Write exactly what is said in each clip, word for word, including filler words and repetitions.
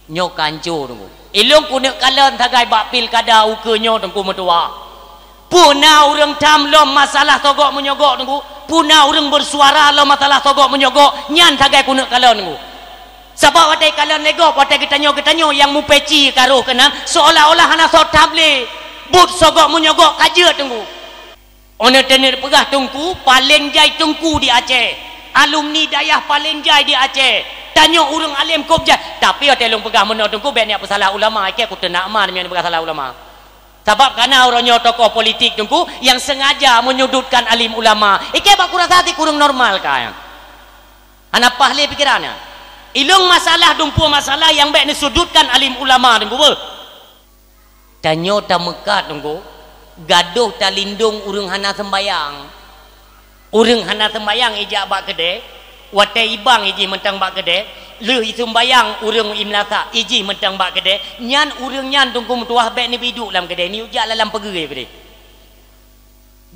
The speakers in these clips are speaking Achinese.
Nyoe ka hanco, Teungku. Ilôn keuneuk kalon sagai bak pilkada ukeue nyoe, Teungku meutuah. Peue na ureuëng tham lom masalah sogok menyogok, Teungku? Peue na ureuëng bersuara lom masalah sogok menyogok? Nyan sagai keuneuk kalon, Teungku. Sabab watée kalon lé gob, watée geutanyoe-geutanyoe nyang mupeci ka rôh keunan, seolah-olah hana soe tham lé. Buet sogok menyogok ka jeuet, Teungku. Óh neuteuneuet peugah Teungku, paleng jai Teungku di Aceh. Alumni dayah paleng jai di Aceh. Tanyoe ureuëng além kôb jai. Tapi watée lôn peugah meunoe Teungku, bék neujak peusalah ulama, ikée kuteunak ma meunyoe neupeugah salah ulama. Sabab kana uroe nyoe tokoh politik Teungku nyang sengaja menyudutkan alim ulama. Ikée bak kurasa sit ureuëng normal ka nyan. Hana paih lé pikeran nyan. Ilôn masalah dumpeue masalah nyang bék neusudutkan alim ulama Teungku beuh. Tanyoe tameukat Teungku, gadôh talindong ureuëng hana seumbayang. Ureuëng hana seumbayang ijak bak keudée, watée ibang ijih mantong bak keudée, lheueh iseumbayang ureuëng imeulasak ijih mantong bak keudée, nyan ureuëng nyan Teungku meutuah bék neubi duek lam keudée, neujak lam pageue keudée.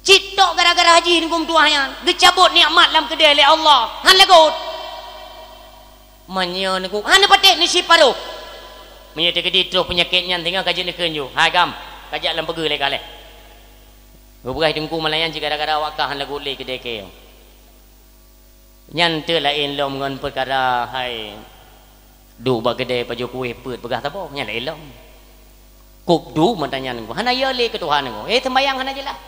Cit tok gara-gara jih Teungku meutuah nyan, geucabot nikmat lam keudée lé Allah, han lagot. Meunyoe Teungku hana patéh neusiparoh. Meunyoe teukeudi troh peunyakét nyan singoh ka jeuet neukheun ju. Hai gam, kajak lam pageue lé kaleh. Geupeugah Teungku malam nyan cit gara-gara awak kah hana lagot lé keudée kée. Nyan teuh laén lom ngon peukara hai duek bak keudée pajoh kueh peuet peugah saboh, nyan laén lom. Kôb du meutanyan Teungku. Hana yo lé keu Tuhan Teungku. Eh, seumbayang hana jeulaih.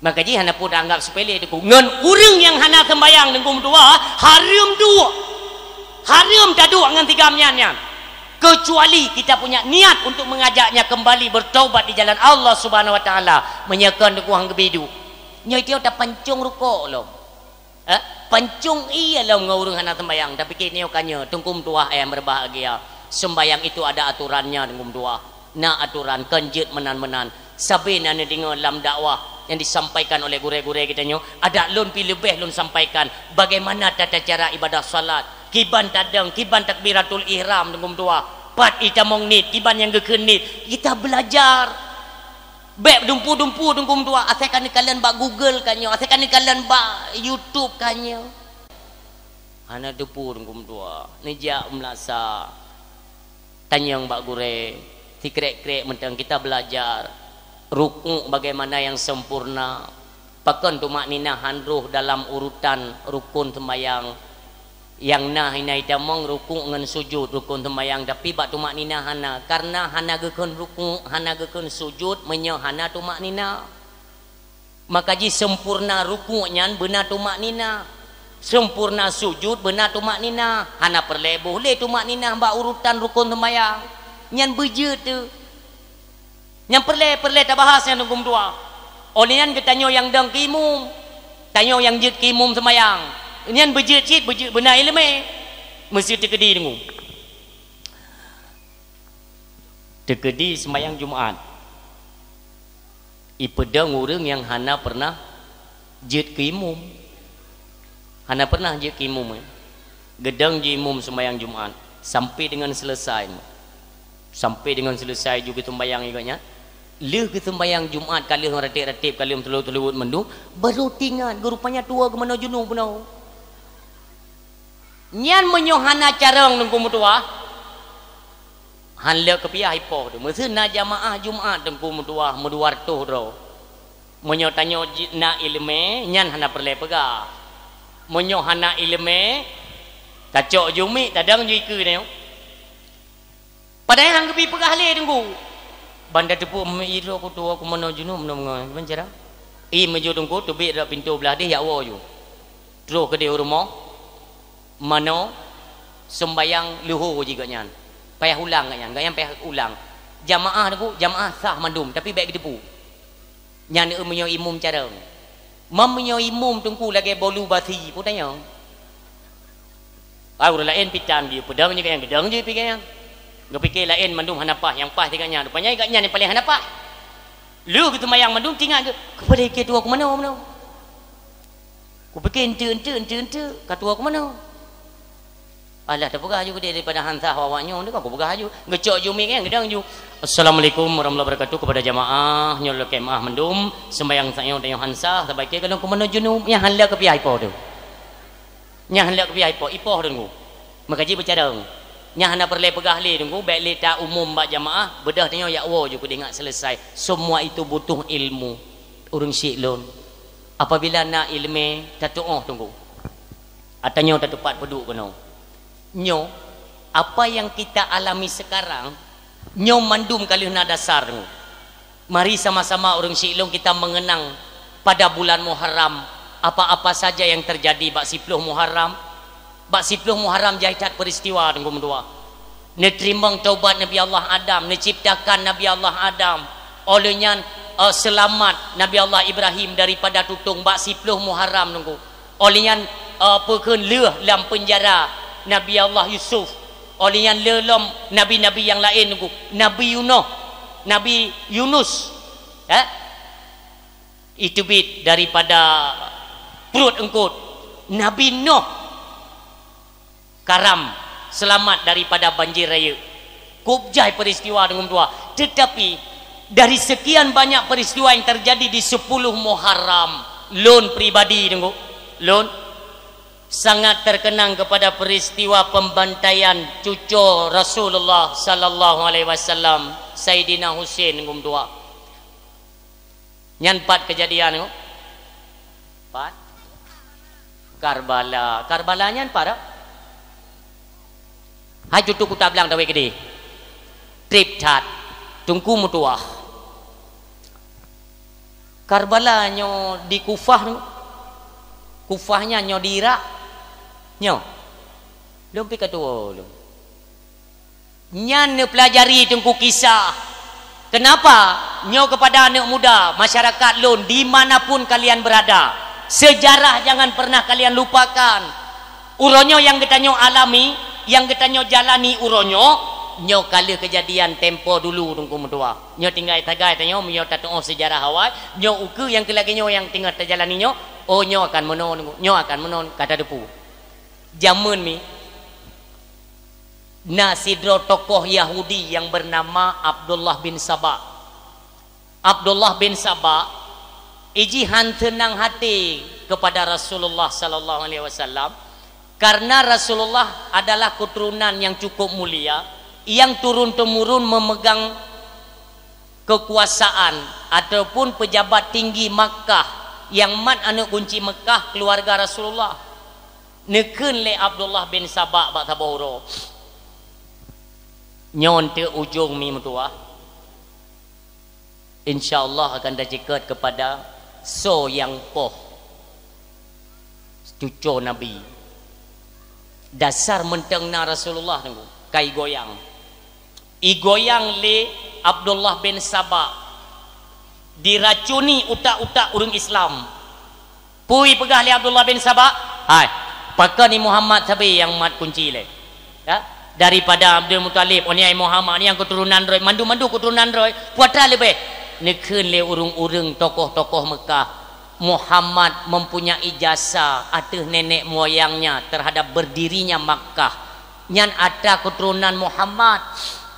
Maka jih hana peue taanggab sepele Teungku. Ngon ureuëng nyang hana seumbayang Teungku meutuah, hareuem duek. Hareuem taduek ngon si gam nyan nyan. Kecuali kita punya niat untuk mengajaknya kembali bertaubat di jalan Allah Subhanahu Wa Taala. Meunyoe kon Teungku han geubi duek. Nyoe tiep tapancong rukok lom. Eh, pancong ie lom ngon ureuëng hana seumbayang, tapi keu nyoe ka nyoe, Teungku meutuah nyang berbahagia. Seumbayang itu ada aturannya, Teungku meutuah. Na aturan, kon jeuet meunan-meunan. Sabe na neudeungoe lam dakwah nyang disampaikan oleh gurée-gurée geutanyoe, adak lôn pih leubeh lôn sampaikan bagaimana tata cara ibadah salat, kiban tadong, kiban takbiratul ihram, Teungku meutuah. Pat itamong niet, kiban nyang geukheun niet, kita belajar. Bék dumpu-dumpu Teungku meutuah, asai ka neukalon bak Google ka nyoe, asai ka neukalon bak YouTube ka nyoe. Hana teupeu Teungku meutuah, neujak meulaksa. Tanyong bak gurée, sikrek-krek mantong kita belajar. Rukuk bagaimana yang sempurna. Pakon tumakninah han rôh dalam urutan rukun seumbayang. Nyang na hina itamong rukuk ngon sujud rukun seumbayang, tapi bak tumakninah hana, kareuna hana geukheun rukuk, hana geukheun sujud meunyoe hana tumakninah. Maka jih sempurna rukuk nyan beuna tumakninah, sempurna sujud beuna tumakninah, hana peureulée boh lé tumakninah bak urutan rukun seumbayang. Nyan beujeuet teuh. Nyang peureulée-peureulée tabahas nyan Teungku meutuah. Óh lheueh nyan geutanyoe nyang dong keu imum, tanyoe nyang jeuet keu imum seumayang. Nyan beujeuet cit, beujeuet beuna iéleumé. Meuseuti teukeudi Teungku. Teukeudi seumayang Jumat. Ipeudong ureuëng nyang hana pernah jeuet keu imum. Hana pernah jeuet keu imum, eh. Geudong jeuet imum seumayang Jumat sampai deungon selesai. Sampai deungon selesai ju geuseumayang juga nyan. Lheueh geuseumayang Jumat ka lheueh ratéb-ratéb ka lheueh teulo-teulo mandum, baru teuingat geu rupanya tuwoe geumanoe junub bunoe. Nyan meunyoe hana carông Teungku meutuah, han lé keupiah ipoh teuh. Meuseu na jamaah Jumat Teungku meutuah meudua reutôh droe. Meunyoe tanyoe ji-, na iéleumé, nyan hana peureulée peugah. Meunyoe hana iéleumé, tacok ju miek, tadong ju ikeue tanyoe. Padahai han geubi peugah lé Teungku. Ban tateupeu meuiroe kutuwoe kumanoe junub meunoe ngon, kiban cara? Ie meujeuet Teungku teubiet rot pintoe blah deh jak woe ju. Troh keudeh u rumoh, manoe seumbayang luho jih gobnyan. Payah ulang gobnyan, gobnyan payah ulang. Jamaah Teungku, jamaah sah mandum, tapi bék geuteupeue. Nyan meunyoe imum carông. Meunyoe imum Teungku lagée bolu basi, peue tanyoe? Ai ureuëng laén pih tan geupeudong nyoe nyang geudong jih pih nyan. Geupike laén mandum hana paih, nyang paih tinggai nyan. Rupanya gobnyan nyang paléng hana paih. Lheueh geuseumayang mandum teuingat geuh, "Keupada ikée tuwoe kumanoe meunoe?" Kupike enteuk-enteuk, enteuk-enteuk, ka tuwoe kumanoe? Alah, tapeugah aju keudeh daripada han sah awak nyoe, ka kupeugah aju. Geucok ju miek nyan, geudong ju. "Assalamualaikum warahmatullahi wabarakatuh kepada jamaah, nyoe lôn lakée meu'ah mandum, seumbayang tanyoe, tanyoe han sah, sabab ikée keunoe kumanoe junub." Nyan han lé keupiah ipoh teuh. Nyan han lé keupiah ipoh, ipoh Teungku. Meukaji beucarông. Nyan hana peureulée peugah lé, Teungku, bék lé ta umum bak jamaah, beudôh tanyoe jak woe ju keudeh ngat seuleusai. Semua itu butuh ilmu. Ureuëng syik lôn, apabila na iéleumé, tatuoh, Teungku. Atanyoe tatupat peuduek keunoe. Nyoe, apa yang kita alami sekarang, nyoe mandum ka lheueh na dasar, Teungku. Mari sama-sama ureuëng syik lôn kita mengenang pada bulan Muharram, apa-apa saja yang terjadi bak siploh Muharram. Bak siploh Muharram jai that peristiwa, Teungku meutuah. Neuteurimong taubat Nabi Allah Adam, neuciptakan Nabi Allah Adam. Óh lheueh nyan, eh, seulamat Nabi Allah Ibrahim daripada tutong bak siploh Muharram, Teungku. Óh lheueh nyan, eh, peukheun lheueh lam peunjara Nabi Allah Yusuf. Óh lheueh nyan lheueh lom nabi-nabi nyang laén, Teungku. Nabi Yunus, Nabi Yunus, eh, iteubiet daripada pruet eungkot. Nabi Nuh karam, seulamat daripada banjir rayeuk. Kôb jai peristiwa, Teungku meutuah. Tetapi, dari sekian banyak peristiwa yang terjadi di sepuluh Muharram, lôn pribadi, Teungku, lôn sangat terkenang kepada peristiwa pembantaian cuco Rasulullah sallallahu alaihi wasallam, Saidina Husain, Teungku meutuah. Nyan pat keujadian, Teungku? Pat? Karbala. Karbala nyan pat? Hai cucu kuta blang dawai keudeh. Treb that. Teungku meutuah. Karbala nyoe di Kufah, Teungku? Kufah nyan nyoe di Irak? Nyoe. Lôn pi ka tuwoe lôn. Nyan neupeulajari, Teungku, kisah. Kenapa? Nyoe kepada aneuk muda, masyarakat lôn, di mana pun kalian berada, sejarah jangan pernah kalian lupakan. Uroe nyoe nyang geutanyoe alami, nyang geutanyoe jalani uroe nyoe, nyoe ka lheueh keujadian tempo dulu, Teungku meutuah. Nyoe tinggai tagai tanyoe, meunyoe tatuoh sejarah awai, nyoe ukeue nyang keu lagée nyoe nyang teungoh tajalani nyoe, oh, nyoe akan meunoe, Teungku, nyoe akan meunoe, ka tateupeue. Jameun mi, na sidroe tokoh Yahudi nyang beunama Abdullah bin Saba. Abdullah bin Saba, iji han seunang hati kepada Rasulullah sallallahu alaihi wasallam, karena Rasulullah adalah keturunan yang cukup mulia, yang turun-temurun memegang kekuasaan ataupun pejabat tinggi Makkah, nyang mat aneuk kunci Makkah, keluarga Rasulullah. Neukheun lé Abdullah bin Saba bak saboh uroe, "Nyoe teuk ujong mi meutuah. Insya Allah akan taceukeut kepada soe nyang poh cuco Nabi." Dasar mantong na Rasulullah, Teungku, ka igoyang. Igoyang lé Abdullah bin Saba, diracuni utak-utak ureuëng Islam. Peue peugah lé Abdullah bin Saba, "Hai, pakon ni Muhammad sabe nyang mat kunci lé? Ya, daripada Abdul Muthalib, oh ni ai Muhammad ni nyang keturunan droe, mandum-mandum keturunan droe, peue atra leubeh?" Neukheun lé ureuëng-ureuëng tokoh-tokoh Mekah, "Muhammad mempunyai jasa ateueh nenek moyangnya terhadap berdirinya Makkah. Nyan atra keturunan Muhammad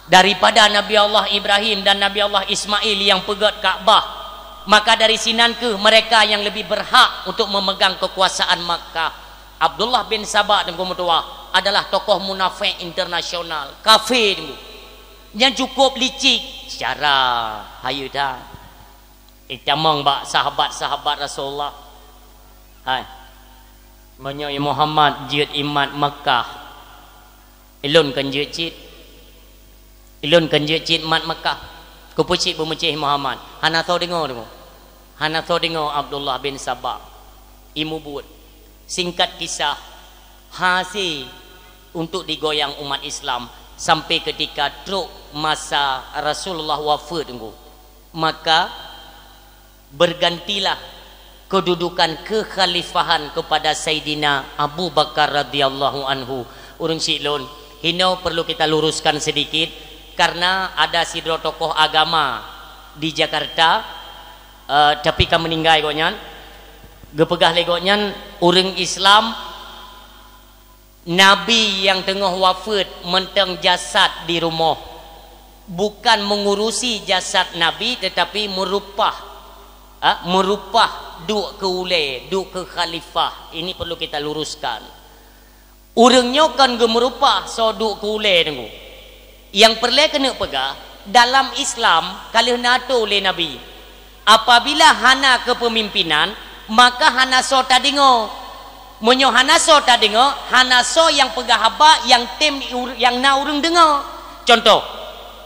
daripada Nabi Allah Ibrahim dan Nabi Allah Ismail nyang peugét Ka'bah. Maka dari sinan kheueh mereka yang lebih berhak untuk memegang kekuasaan Makkah." Abdullah bin Saba, Teungku meutuah, adalah tokoh munafék internasional, kafé, Teungku. Nyan cukup licik secara hayeu that. Itamong bak sahabat-sahabat Rasulullah, "Hai, meunyoe Muhammad jeuet imat Makkah, ilôn kan jeuet cit. Ilôn kan jeuet cit mat Makkah." Keupeue cit beumeucéh Muhammad? Hana soe deungoe, deungoe. Hana soe deungoe Abdullah bin Saba. Imubuet. Singkat kisah, hase untuk digoyang umat Islam sampai ketika trok masa Rasulullah wafeuet, Teungku. Maka, bergantilah kedudukan kekhalifahan kepada Saidina Abu Bakar radhiyallahu anhu. Ureuëng syik lôn, hino perlu kita luruskan sedikit, karena ada sidroe tokoh agama di Jakarta, eh, tapi ka meuninggai gobnyan, geupeugah lé gobnyan, ureuëng Islam Nabi nyang teungoh wafeuet mantong jasad di rumoh, bukan mengurusi jasad Nabi, tetapi meurupah, ha, meurupah duek keu ulée, duek keu khalifah. Ini perlu kita luruskan. Ureuëng nyoe kon geumeurupa soe duek keu ulée teungku. Nyang peureulée keuneuk peugah, dalam Islam ka lheueh na atô lé Nabi. Apabila hana keupeumimpinan, maka hana soe tadeungoe. Meunyoe hana soe tadeungoe, hana soe nyang peugah haba nyang tem ur-, nyang na ureuëng deungoe. Cuntoh,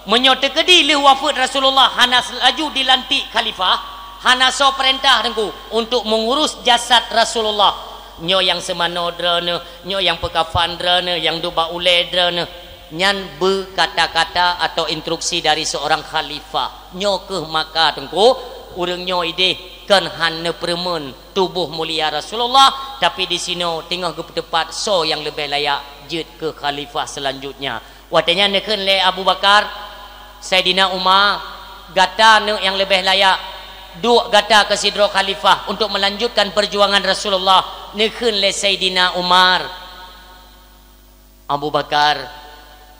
meunyoe teukeudi lheueh wafeuet Rasulullah hana laju dilantik khalifah, hana soe peurintah teungku untuk meungurus jasad Rasulullah. Nyoe nyang seumanoe droeneuh, nyoe nyang peukafan droeneuh, nyang duek bak ulée droeneuh. Nyan beukata-kata atau instruksi dari seorang khalifah. Nyoe kheueh maka teungku, ureuëng nyoe ideh kon hana peureumeun tuboh mulia Rasulullah, tapi di sinoe teungoh geupeuteupat soe nyang leubeh layak jeuet keu khalifah seulanjutnya. Watée nyan neukheun lé Abu Bakar, Saidina Umar, gata neuk nyang leubeh layak, duek gata keu sidroe khalifah untuk melanjutkan perjuangan Rasulullah, neukheun lé Saidina Umar. Abu Bakar,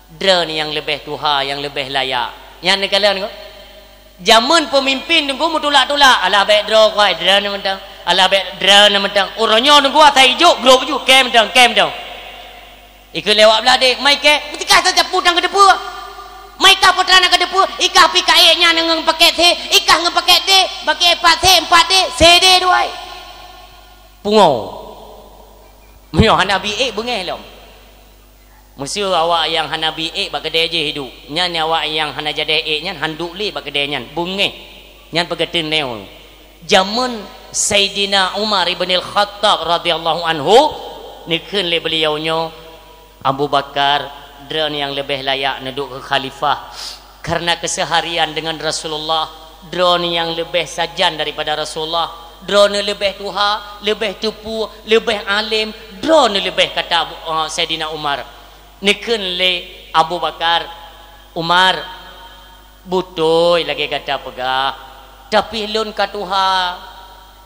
droeneuh nyang leubeh tuha, nyang leubeh layak. Nyan neukalon ko. Jameun peumimpin teungku meutulak-tulak, alah bék droe kuai, droeneuh mantong. Alah bék droeneuh mantong. Uroe nyoe teungku asai ijok, grob ju, kém mantong, kém mantong. Ikeu lewat beladek, mai kém, meutika saja putang keudepeue. Mai ka putra na keudepeue, ikah pi kaék nyan ngon pakét thé, ikah ngon pakét dé, pakét pat thé, empat dé, sedé duai. Pungo. Meunyoe hana bi ék beungéh lom. Meuseu awak nyang hana bi ék bak keudée jih iduek, nyan awak nyang hana jadée ék nyan han duek lé bak keudée nyan, beungéh. Nyan peugah teuneue. Jameun Saidina Umar ibnil Khattab radhiyallahu anhu, neukheun lé beuliau nyoe, Abu Bakar, droeneuh nyang leubeh layak neuduek keu khalifah. Karena keseharian dengan Rasulullah, droeneuh nyang leubeh sajan daripada Rasulullah, droeneuh leubeh tuha, leubeh teupeu, leubeh alem, droeneuh leubeh kata Abu, eh, Saidina Umar. Neukheun lé Abu Bakar, Umar, beutôi lagée gata peugah, tapi lôn ka tuha,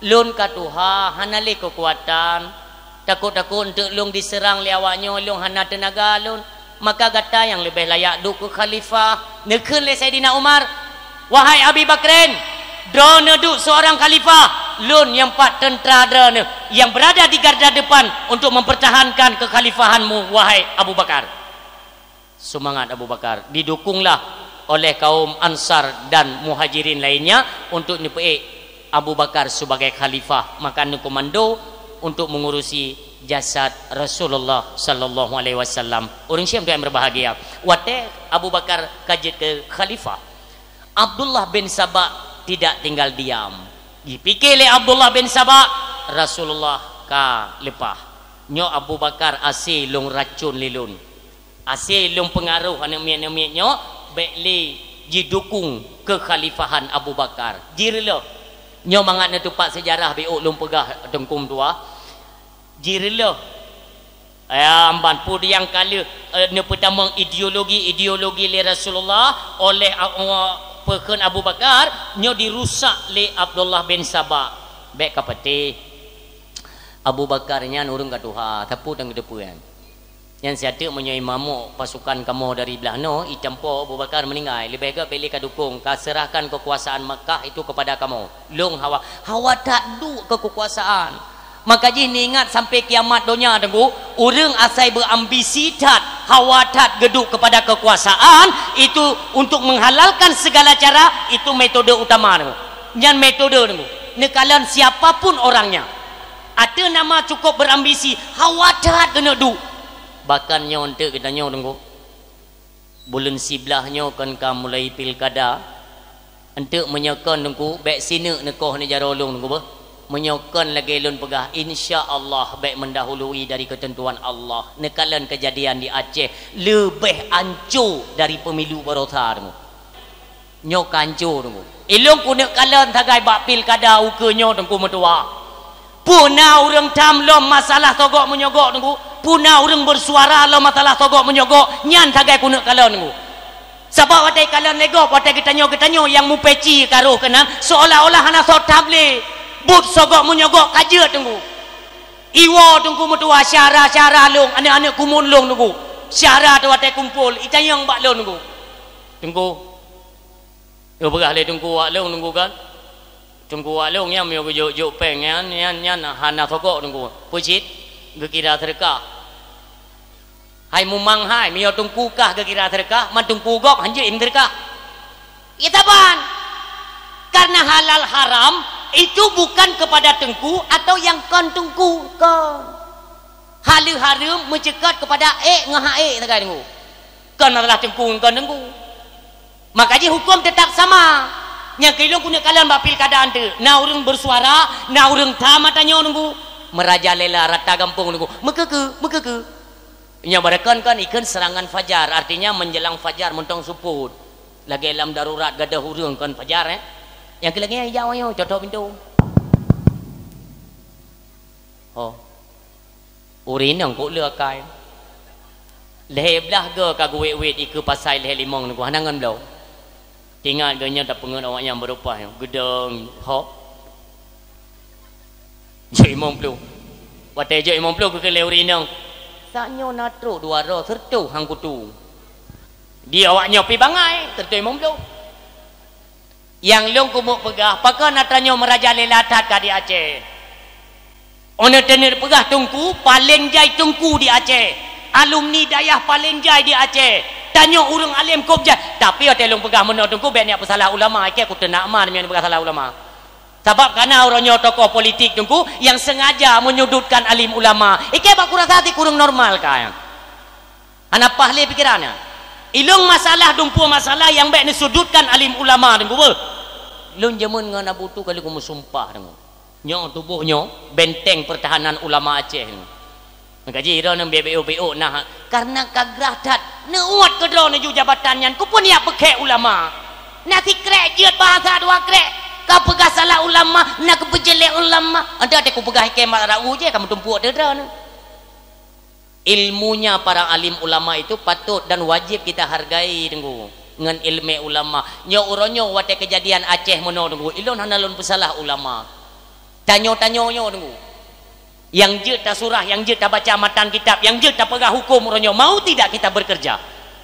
lôn ka tuha, hana lé keukuatan. Takot-takot eunteuk lôn diseurang lé awak nyoe, lôn hana teunaga lôn. Maka gata nyang leubeh layak duek keu khalifah. Neukheun lé Saidina Umar, "Wahai Abi Bakrin, droeneuh duek seorang khalifah, lôn nyang pat teuntra droeneuh nyang beurada di garda depan untuk mempertahankan keukhalifahanmu, wahai Abu Bakar." Seumangat Abu Bakar. Didukunglah oleh kaum Ansar dan Muhajirin lainnya untuk neupeuék Abu Bakar sebagai khalifah, maka neukomando untuk mengurusi jasad Rasulullah sallallahu alaihi wasallam. Ureuëng syedara nyang berbahagia, watée Abu Bakar ka jeuet keu khalifah, Abdullah bin Saba tidak tinggal diam. Jipike lé Abdullah bin Saba, Rasulullah ka leupah. Nyoe Abu Bakar ase lôn racun lé lôn. Ase lôn peungaroh aneuëk miet-aneuëk miet nyoe bék lé jidukung keukhalifahan Abu Bakar. Jireulôh. Nyoe mangat neutupat seujarah biôk lôn peugah teungku meutuah. Jireulôh. Ya, amban peue nyang ka lheueh, eh, neupeutamong ideologi-ideologi lé Rasulullah oleh, eh, peukheun Abu Bakar, nyoe dirusak lé Abdullah bin Saba. Bék ka patéh. Abu Bakar nyan ureuëng ka tuha, sapeue tan geuteupeue nyan. Nyan siateuk meunyoe imamok pasukan kamoe dari blah noe, itampo Abu Bakar meuninggai, leubeh gét bék lé ka dukong, ka seurahkan keukuasaan Makkah itu kepada kamoe. Lôn hawa, hawa that duek keu keukuasaan. Maka jih neuingat sampai kiamat donya teungku, ureuëng asai beuambisi that, hawa that geuduek kepada keukuasaan, itu untuk menghalalkan segala cara, itu metode utama teungku. Nyan metode teungku. Neukalon siapa pun orangnya. Ateueh nama cukup berambisi, hawa that keuneuk duek. Bahkan nyoe eunteuk geutanyoe teungku. Buleuen siblaih nyoe kon ka mulai pilkada. Eunteuk meunyoe kon teungku, bék sineuk neukoh neujaroe lôn teungku beuh. Meunyoe kon lagée lôn peugah, insya Allah bék mendahului dari ketentuan Allah. Neukalon keujadian di Aceh leubeh anco dari pemilu baroesa teungku. Nyoe ka anco teungku. Ilôn keuneuk kalon sagai bak pilkada ukeue nyoe teungku meutuah. Peue na ureuëng tham lom masalah sogok meunyo gok teungku? Peue na ureuëng bersuara lom masalah sogok meunyo gok? Nyan sagai keuneuk kalon teungku. Sabab watée kalon lé gob, watée geutanyoe-geutanyoe nyang mupeci karoh keunan, seolah-olah hana soe tham lé. Buet sogok meunyo gok ka jeuet teungku. Iwoe teungku meutuah syara-syara lôn, aneuëk-aneuëk kumuen lôn teungku. Syara teuh watée kumpol, itanyong bak lôn teungku. Teungku, geupeugah lé teungku wak lôn teungku kan? Teungku wak lôn nyan meunyoe geujok-jok péng nyan, nyan, nyan hana sogok teungku. Peue cit? Geukira seudeukah. Hai mumang hai, meunyoe teungku kah geukira seudeukah, man teungku gob hanjeuet seudeukah. Ita ban. Karena halal haram itu bukan kepada teungku atau nyang kon teungku, kon. Halal haram meuceukat kepada ék ngon hak ék sagai teungku. Kon masalah teungku ngon kon teungku. Maka jih huköm teutap sama. Nyang keu lôn keuneuk kalon bak pilkada teuk. Na ureuëng beusuara, na ureuëng tham ata nyoe teungku. Meurajalela rata gampông teungku. Meukeukeu, meukeukeu. Nyoe baroekon kon ikheun serangan fajar, artinya menjelang fajar mantong seupôt. Lagée lam darurat gadôh ureuëng kon fajar, eh. Nyang keu lagée nyan ijak awak nyoe, cok pintoe. Ho. Ureuëng inong kok le akai. Lhée blaih goe ka geuwét-wét ikeue pasai lhée limong teungku hana ngon bloe. Teuingat geuh nyoe tapeungeut awak nyan beurupa nyoe, geudong, ho. Jok limong ploh. Watée jok limong ploh geukheun lé ureuëng inong, "Sak nyoe na trok dua droe, sireutoh han kutu." Di awak nyoe pi bangai, sireutoh limong ploh. Nyang lôn keumeung peugah, pakon ata nyoe meurajalela that ka di Aceh. Óh neuteuneuet peugah teungku, paleng jai teungku di Aceh. Alumni dayah paleng jai di Aceh. Tanyoe ureuëng além kôb jai. Tapi watée lôn peugah meunoe teungku, bék neujak peusalah ulama, ikée kuteunak ma meunyoe neupeugah salah ulama. Sabab kana uroe nyoe tokoh politik teungku nyang sengaja menyudutkan alim ulama. Ikée bak kurasa sit ureuëng normal ka nyan. Hana paih lé pikeran nyan. Ilôn masalah dumpeue masalah nyang bék neusudutkan alim ulama teungku beuh. Lôn jameun ngon Abu Tu kali kumeusumpah teungku. Nyoe tuboh nyoe benteng pertahanan ulama Aceh nyoe. Maka jih droeneuh B B O B O na, karena ka grah that neuôt keudroe neuju jabatan nyan, keupeue neujak peukhée ulama. Na sikrek jeuet bahasa dua krek, ka peugah salah ulama, na keupeujelek ulama. Ada teuh kupeugah ikée mak rau je ka meutumpuk teuh droeneuh. Ilmunya para alim ulama itu patut dan wajib kita hargai teungku ngon ilmu ulama. Nyoe uroe nyoe watée keujadian Aceh meunoe teungku, ilôn hana lôn peusalah ulama. Tanyoe-tanyoe nyoe teungku. Nyang jeuet tasurah, nyang jeuet tabaca matan kitab, nyang jeuet tapeugah huköm uroe nyoe, mau tidak kita bekerja?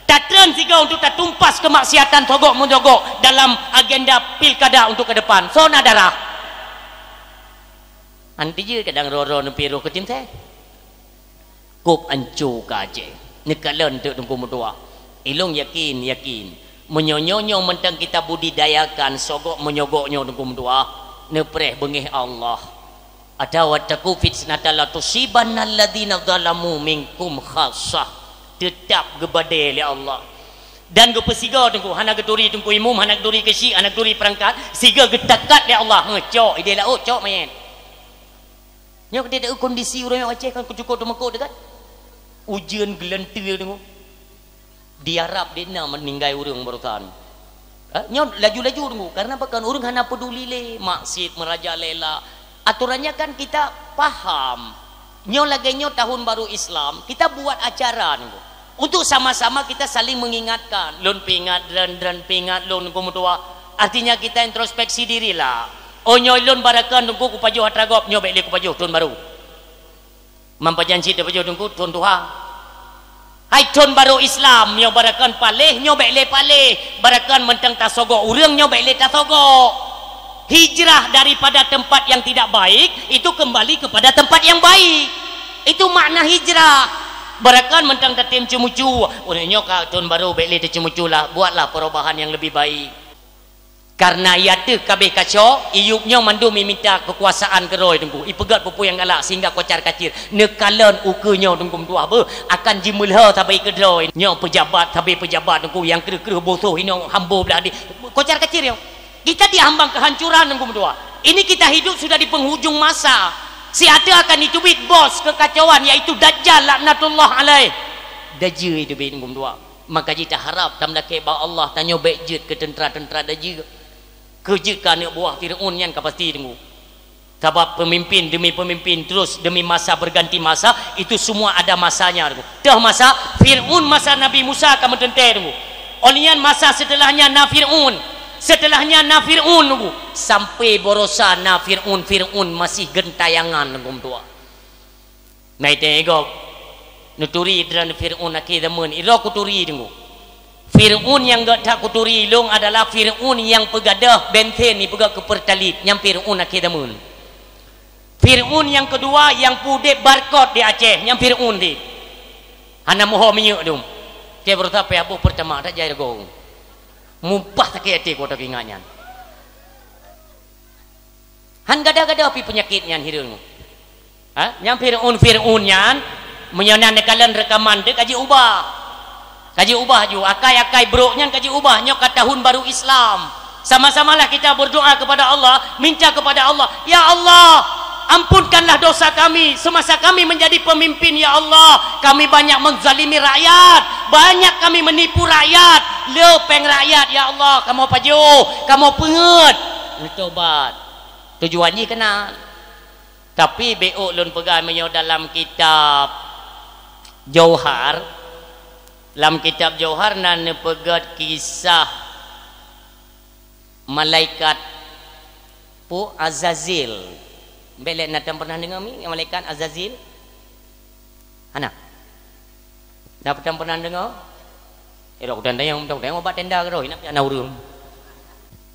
Tatreun sigoe untuk tatumpas kemaksiatan sogok-meusogok dalam agenda pilkada untuk ke depan. Soe na darah? Anti jeuet kadang roro neupiroh keu tim teh. Kôb anco ka Aceh. Neukalon teuk teungku meutuah. Ilôn yakin, yakin. Meunyoe nyoe-nyoe mantong kita budidayakan sogok-meusogok nyoe teungku meutuah, neupreh beungéh Allah. Atawa taku fitnatan la tusibanna alladzina zalamu minkum khassah. Teutap geubadé lé Allah. Dan geupeusigoe teungku, hana geuturi teungku imum, hana geuturi keusyik, hana geuturi peurangkat, sigoe geutakat lé Allah. Heuh, cok idéh laôt, cok manyét. Nyoe keudéh kondisi ureuëng Aceh kan cukup teumeukot dekat. Ujeuen geulanteue teungku. Di Arab di na meuninggai ureuëng barosan. Ha? Nyoe laju-laju teungku, karena pakon ureuëng hana peuduli lé, maksiet meurajalela. Aturannya kan kita paham. Nyoe lagée nyoe tahun baru Islam, kita buat acara teungku. Untuk sama-sama kita saling mengingatkan. Lôn peuingat droen, droen peuingat lôn teungku meutuah. Artinya kita introspeksi dirilah. Oh nyoe lôn baroekon teungku kupajoh atra gob, nyoe bék lé kupajoh thon barô. Meunyoe pajan cit tapajoh teungku thon tuha. Hai thon barô Islam, nyoe baroekon paléh, nyoe bék lé paléh. Baroekon mantong tasogok ureuëng, nyoe bék lé tasogok. Hijrah daripada tempat yang tidak baik itu kembali kepada tempat yang baik. Itu makna hijrah. Baroekon mantong tatem ceumucu. Ureuëng nyoe ka thon barô bék lé taceumucu lah, buatlah perubahan yang lebih baik. Karena ia teuh ka abéh kacok, iyup nyoe mandum imita keukuasaan keudroe teungku. Ipeugét peue-peue nyang galak sehingga kocar-kacir. Neukalon ukeue nyoe teungku meutuah beuh, akan jimeulhö sabe keudroe. Nyoe peujabat sabe peujabat teungku nyang kreueh-kreueh bosoh inoe hambo blah di. Kocar-kacir nyoe. Kita dihambang kehancuran teungku meutuah. Ini kita hidup sudah di penghujung masa. Siat teuh akan jiteubiet bos kekacauan, yaitu Dajjal laknatullah alaih. Dajjal jiteubiet teungku meutuah. Maka jih taharab tameulakée bak Allah, tanyoe bék jeuet keu teuntra-teuntra Dajjal. Keu jeuet keu aneuëk buah Fir'aun nyan ka pasti teungku. Sabab pemimpin demi pemimpin terus demi masa berganti masa, itu semua ada masanya teungku. Teuh masa Fir'aun, masa Nabi Musa ka meuteuntée teungku. Óh lheueh nyan masa setelahnya na Fir'aun. Setelahnya na Fir'aun teungku. Sampai baroesa na Fir'aun, Fir'aun masih geuntayangan teungku meutuah. Nai teuh gob, neuturi droen Fir'aun akhé zaman, iroe kuturi teungku. Fir'aun nyang gét that kuturi lôn adalah Fir'aun nyang peugadôh bensin ipeugét keu Pertalite, nyan Fir'aun akhé zaman. Fir'aun nyang keudua nyang peudeb barkot di Aceh, nyan Fir'aun dit. Hana muho minyeuk dum. Tiep beureuta pih aboh peurtama tajak lagoe. Mubah sakét até ku watèe ingat nyan. Han gada-gada pih peunyakét nyan hireuen. Ha? Nyang Fir'aun, Fir'aun nyan, meunyoe na neukalon reukaman teuk ka jiubah. Ka jiubah ju, akai-akai brok nyan ka jiubah, nyoe ka tahun baru Islam. Sama-samalah kita berdoa kepada Allah, minta kepada Allah, "Ya Allah, ampunkanlah dosa kami semasa kami menjadi pemimpin, ya Allah. Kami banyak menzalimi rakyat, banyak kami menipu rakyat. Le péng rakyat, ya Allah, kamoe pajoh, kamoe peungeuet." Neutobat. Tujuan jih keunan. Tapi beuôk lôn peugah meunyoe dalam kitab Jauhar, lam kitab Jauhar na neupeugét kisah malaikat pu Azazil. Bèk lé na tan pernah deungö mi malaikat Azazil? Hana? Na tan pernah deungö? Eh, dok dan dayang, dok dayang bak tenda keudroe, na pian ureueng.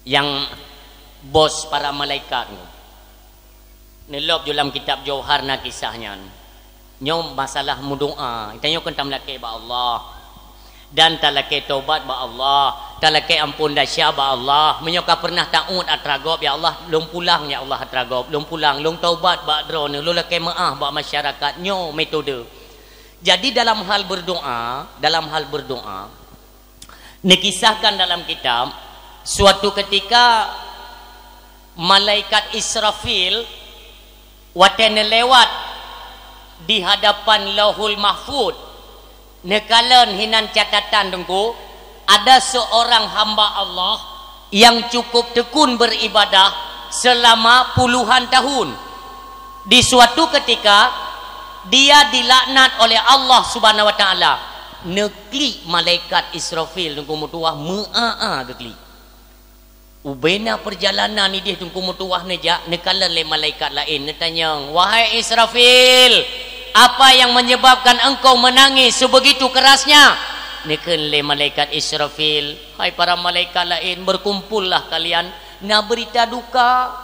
Nyang bos para malaikat nyoe. Neulôb ju lam kitab Jauhar na kisah nyan. Nyoe masalah meudoa. Tanyoe kan tameulakèe bak Allah. Dan talakèe tobat bak Allah. Talakèe ampôn desya bak Allah. Meunyoe ka pernah taôt atra gob, "Ya Allah, lôn pulang, ya Allah, atra gob. Lôn pulang, lôn tobat bak Droeneuh. Lôn lakèe meu'ah bak masyarakat." Nyoe metode. Jadi dalam hal berdoa, dalam hal berdoa, dikisahkan dalam kitab, suatu ketika malaikat Israfil watèe neulewat di hadapan Lauhul Mahfud, neukalon hinan catatan Teungku, ada seorang hamba Allah yang cukup tekun beribadah selama puluhan tahun. Di suatu ketika, dia dilaknat oleh Allah Subhanahu wa Taala. Neuklik malaikat Israfil Teungku meutuwah, meu'a-a geuklik. Ubena perjalanan idéh Teungku meutuwah neujak, neukalon lé malaikat laén, neutanyong, "Wahai Israfil, apa yang menyebabkan engkau menangis sebegitu kerasnya?" Neukheun lé malaikat Israfil, "Hai para malaikat laén, berkumpullah kalian, na beurita duka."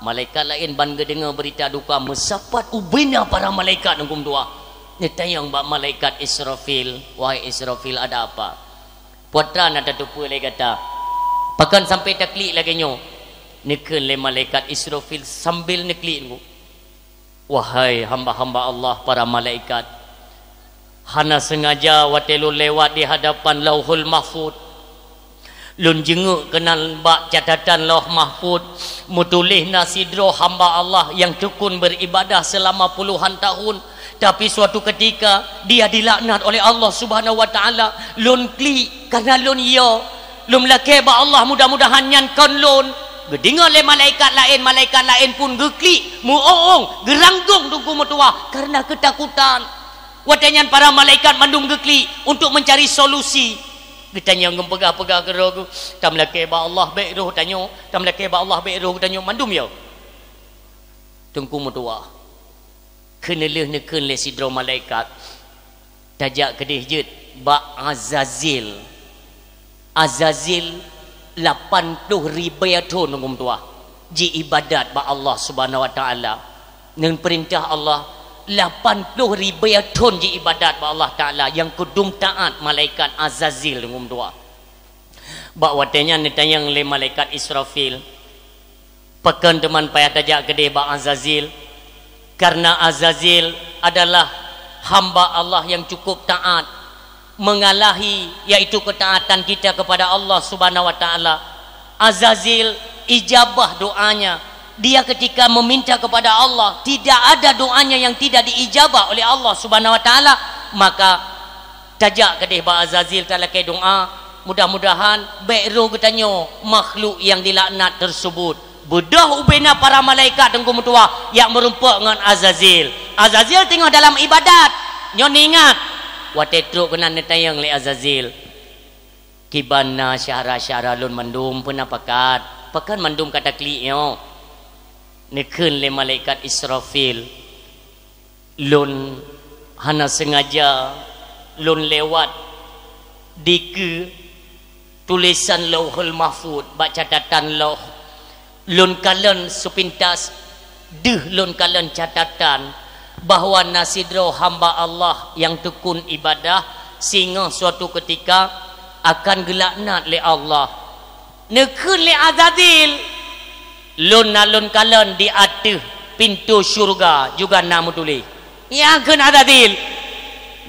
Malaikat laén ban geudeungö beurita duka, meusapat ubena para malaikat Teungku meutuwah. Neutanyong bak malaikat Israfil, "Wahai Israfil, ada apa? Peue atra na tateupeue lé gata? Pakon sampai taklik lagèe nyoe?" Neukheun lé malaikat Israfil sambil neuklik Teungku. "Wahai hamba-hamba Allah, para malaikat, hana seungaja watèe lôn lewat di hadapan Lauhul Mahfud, lôn jeungok keunan bak catatan Lauh Mahfud, meutuléh na sidroe hamba Allah nyang tekun beribadah selama puluhan tahun, tapi suatu ketika dia dilaknat oleh Allah Subhanahu wa Taala. Lôn klik karena lôn yo. Lôn lakèe bak Allah, mudah-mudahan nyan kon lôn." Geudeungö lé malaikat laén, malaikat laén pun geuklik, meu'ong-ong, geuranggong Teungku meutuwah karena keutakutan. Watèe nyan para malaikat mandum geuklik untuk mencari solusi. Geutanyong, geupeugah-peugah keudroe, "Tameulakèe bak Allah bèk roh tanyoe, tameulakèe bak Allah bèk roh tanyoe, mandum yo." Teungku meutuwah. Keuneulheueh neukheun lé sidroe malaikat, "Tajak keudéh jeuet bak Azazil." Azazil lapan ploh ribèe thon Teungku meutuwah jiibadat bak Allah Subhanahu wa Taala. Ngon peurintah Allah, lapan ploh ribèe thon jiibadat bak Allah Taala nyang keudum taát malaikat Azazil Teungku meutuwah. Bak watèe nyan neutanyong lé malaikat Israfil, "Pakon teuma payah tajak keudéh bak Azazil?" Karena Azazil adalah hamba Allah yang cukup taat, mengalahi yaitu ketaatan kita kepada Allah Subhanahu wa Taala. Azazil ijabah doanya. Dia ketika meminta kepada Allah, tidak ada doanya yang tidak diijabah oleh Allah Subhanahu wa Taala. Maka tajak keudéh bak Azazil talakèe doa, mudah-mudahan bèk roh geutanyoe makhluk nyang dilaknat tersebut. Beudôh ubena para malaikat Teungku meutuwah nyang meurumpok ngon Azazil. Azazil teungoh dalam ibadat. Nyoe neuingat, watèe trok keunan neutanyong lé Azazil, "Kiban na syedara-syedara lôn mandum, peue na pakat? Pakon mandum ka taklik nyoe?" Neukheun lé malaikat Israfil, "Lôn hana seungaja lôn lewat dikeue tulésan Lauhul Mahfud bak catatan loh. Lôn kalon seupintas deuh lôn kalon catatan, bahwa na sidroe hamba Allah nyang tekun ibadah, singoh suatu keutika akan geulaknat lé Allah. Neukheun lé Azazil, "Lôn na lôn kalon di ateueh pintoe syeuruga juga na meutuléh." Nyang kheun Azazil,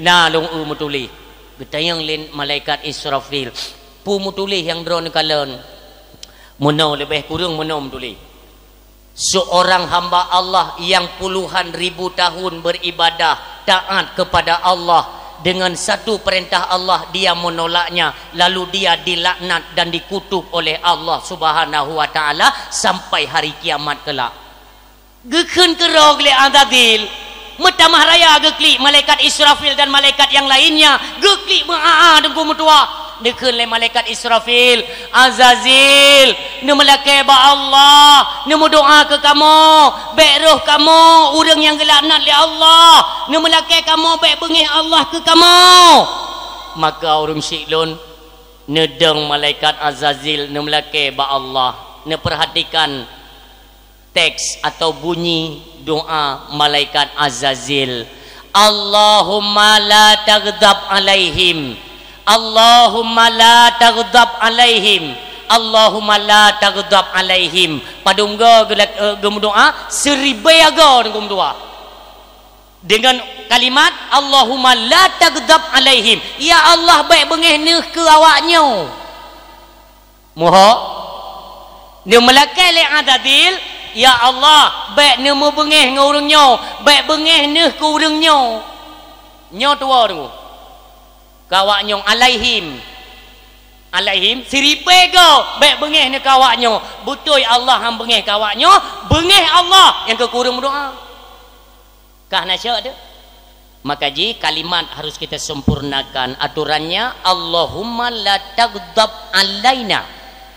"Na lôn eu meutuléh." Geutanyong lé malaikat Israfil, "Peue meutuléh nyang droeneuh kalon?" "Meunoe leubeh kureueng meunoe meutuléh. Seorang hamba Allah yang puluhan ribu tahun beribadah, taat kepada Allah, dengan satu perintah Allah, dia menolaknya, lalu dia dilaknat dan dikutuk oleh Allah Subhanahu wa Ta'ala sampai hari kiamat kelak." Geukheun keudroe lé Azazil, meutamah raya geuklik malaikat Israfil dan malaikat yang lainnya, geuklik meuaa-aa Teungku meutuah. Neukheun lé malaikat Israfil, "Azazil, neumeulakée bak Allah, neumeudoá keu kamoe, bék roh kamoe ureuëng nyang geulaknat lé Allah, neumeulakée kamoe bék beungéh Allah keu kamoe." Maka ureuëng syiek lôn neudong malaikat Azazil neumeulakée bak Allah, neupeurhatikan teks atau bunyi doa malaikat Azazil, "Allahumma la taghdab alaihim, Allahumma la taghdab alaihim, Allahumma la taghdab alaihim." Padum go geulak-, eh, geumeudoá, siribée go geumeudoá. Dengan kalimat, "Allahumma la taghdab alaihim." Ya Allah, bék beungéh neuh keu awaknyoe. Muhok, neumeulakée lé Azazil, "Ya Allah, bék neumeubeungéh ngon ureuëng nyoe, bék beungéh neuh keu ureuëng nyoe." Nyoe tuwoe deungoe. Keu awaknyoe, "Alaihim." Alaihim, siribée go, bék beungéh neuh keu awaknyoe. Beutôi Allah han beungéh keu awaknyoe, beungéh Allah nyang keu ureuëng meudoá. Kah na syok tu? Maka ji kalimat harus kita sempurnakan aturannya, "Allahumma la taghdab alaina."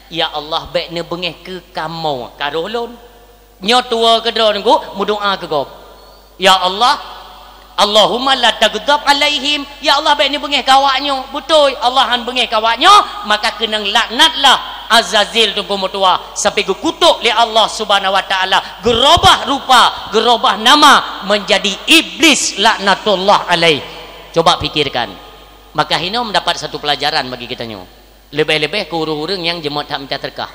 Ya Allah, bék neubeungéh keu kamoe, ka roh lôn. Nyoe tuwoe keudroe Teungku, meudoá keu gob. Ya Allah, "Allahumma la taghdab alaihim." Ya Allah, bék neubeungéh keu awaknyoe. Beutôi, Allah han beungéh keu awaknyoe, maka keunong laknatlah Azazil Teungku meutuah, sampai geukutok lé Allah Subhanahu wa Ta'ala, geurobah rupa, geurobah nama menjadi iblis laknatullah alaih. Coba pikirkan. Maka hino mendapat satu pelajaran bagi kita nyoe. Leubeh-leubeh keu ureuëng-ureuëng nyang jeuet that mita seudeukah.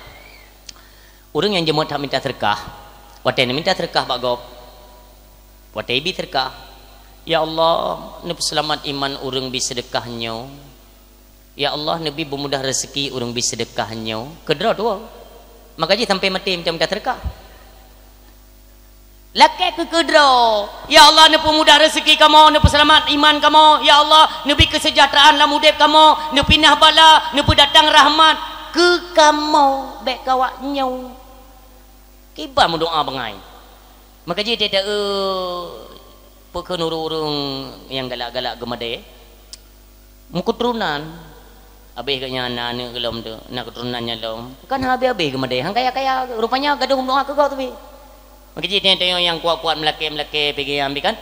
Ureuëng nyang jeuet that mita seudeukah, watée neuminta seudeukah bak gob, watée ibi seudeukah, "Ya Allah, neupeuseulamat iman ureuëng bi seudeukah nyoe." Ya Allah, neubi beumudah rezeki ureuëng bi seudeukah nyoe. Keudroe tuwoe. Maka jih sampai maté macam ka seudeukah. Lakée keu keudroe. Ya Allah, neupeumudah rezeki kamoe, neupeuseulamat iman kamoe. Ya Allah, neubi keuseujahteuraan lam udeb kamoe, neupinah bala, neupeudatang rahmat keu kamoe, bék keu awaknyoe. Kiban meudoá bangai. Maka jih teuta, eh, peukheun ureuëng-ureuëng nyang galak-galak geumadée. Meukeuteurunan. Abéh geuh nyan na aneuëk gohlom tu, na keuturonan nyan lom. Kan habéh-habéh geumadée, han kaya-kaya, rupanya gadôh meudoá keu gob teubi. Maka jih teuta nyang kuat-kuat meulakée-meulakée pih geuambi kan.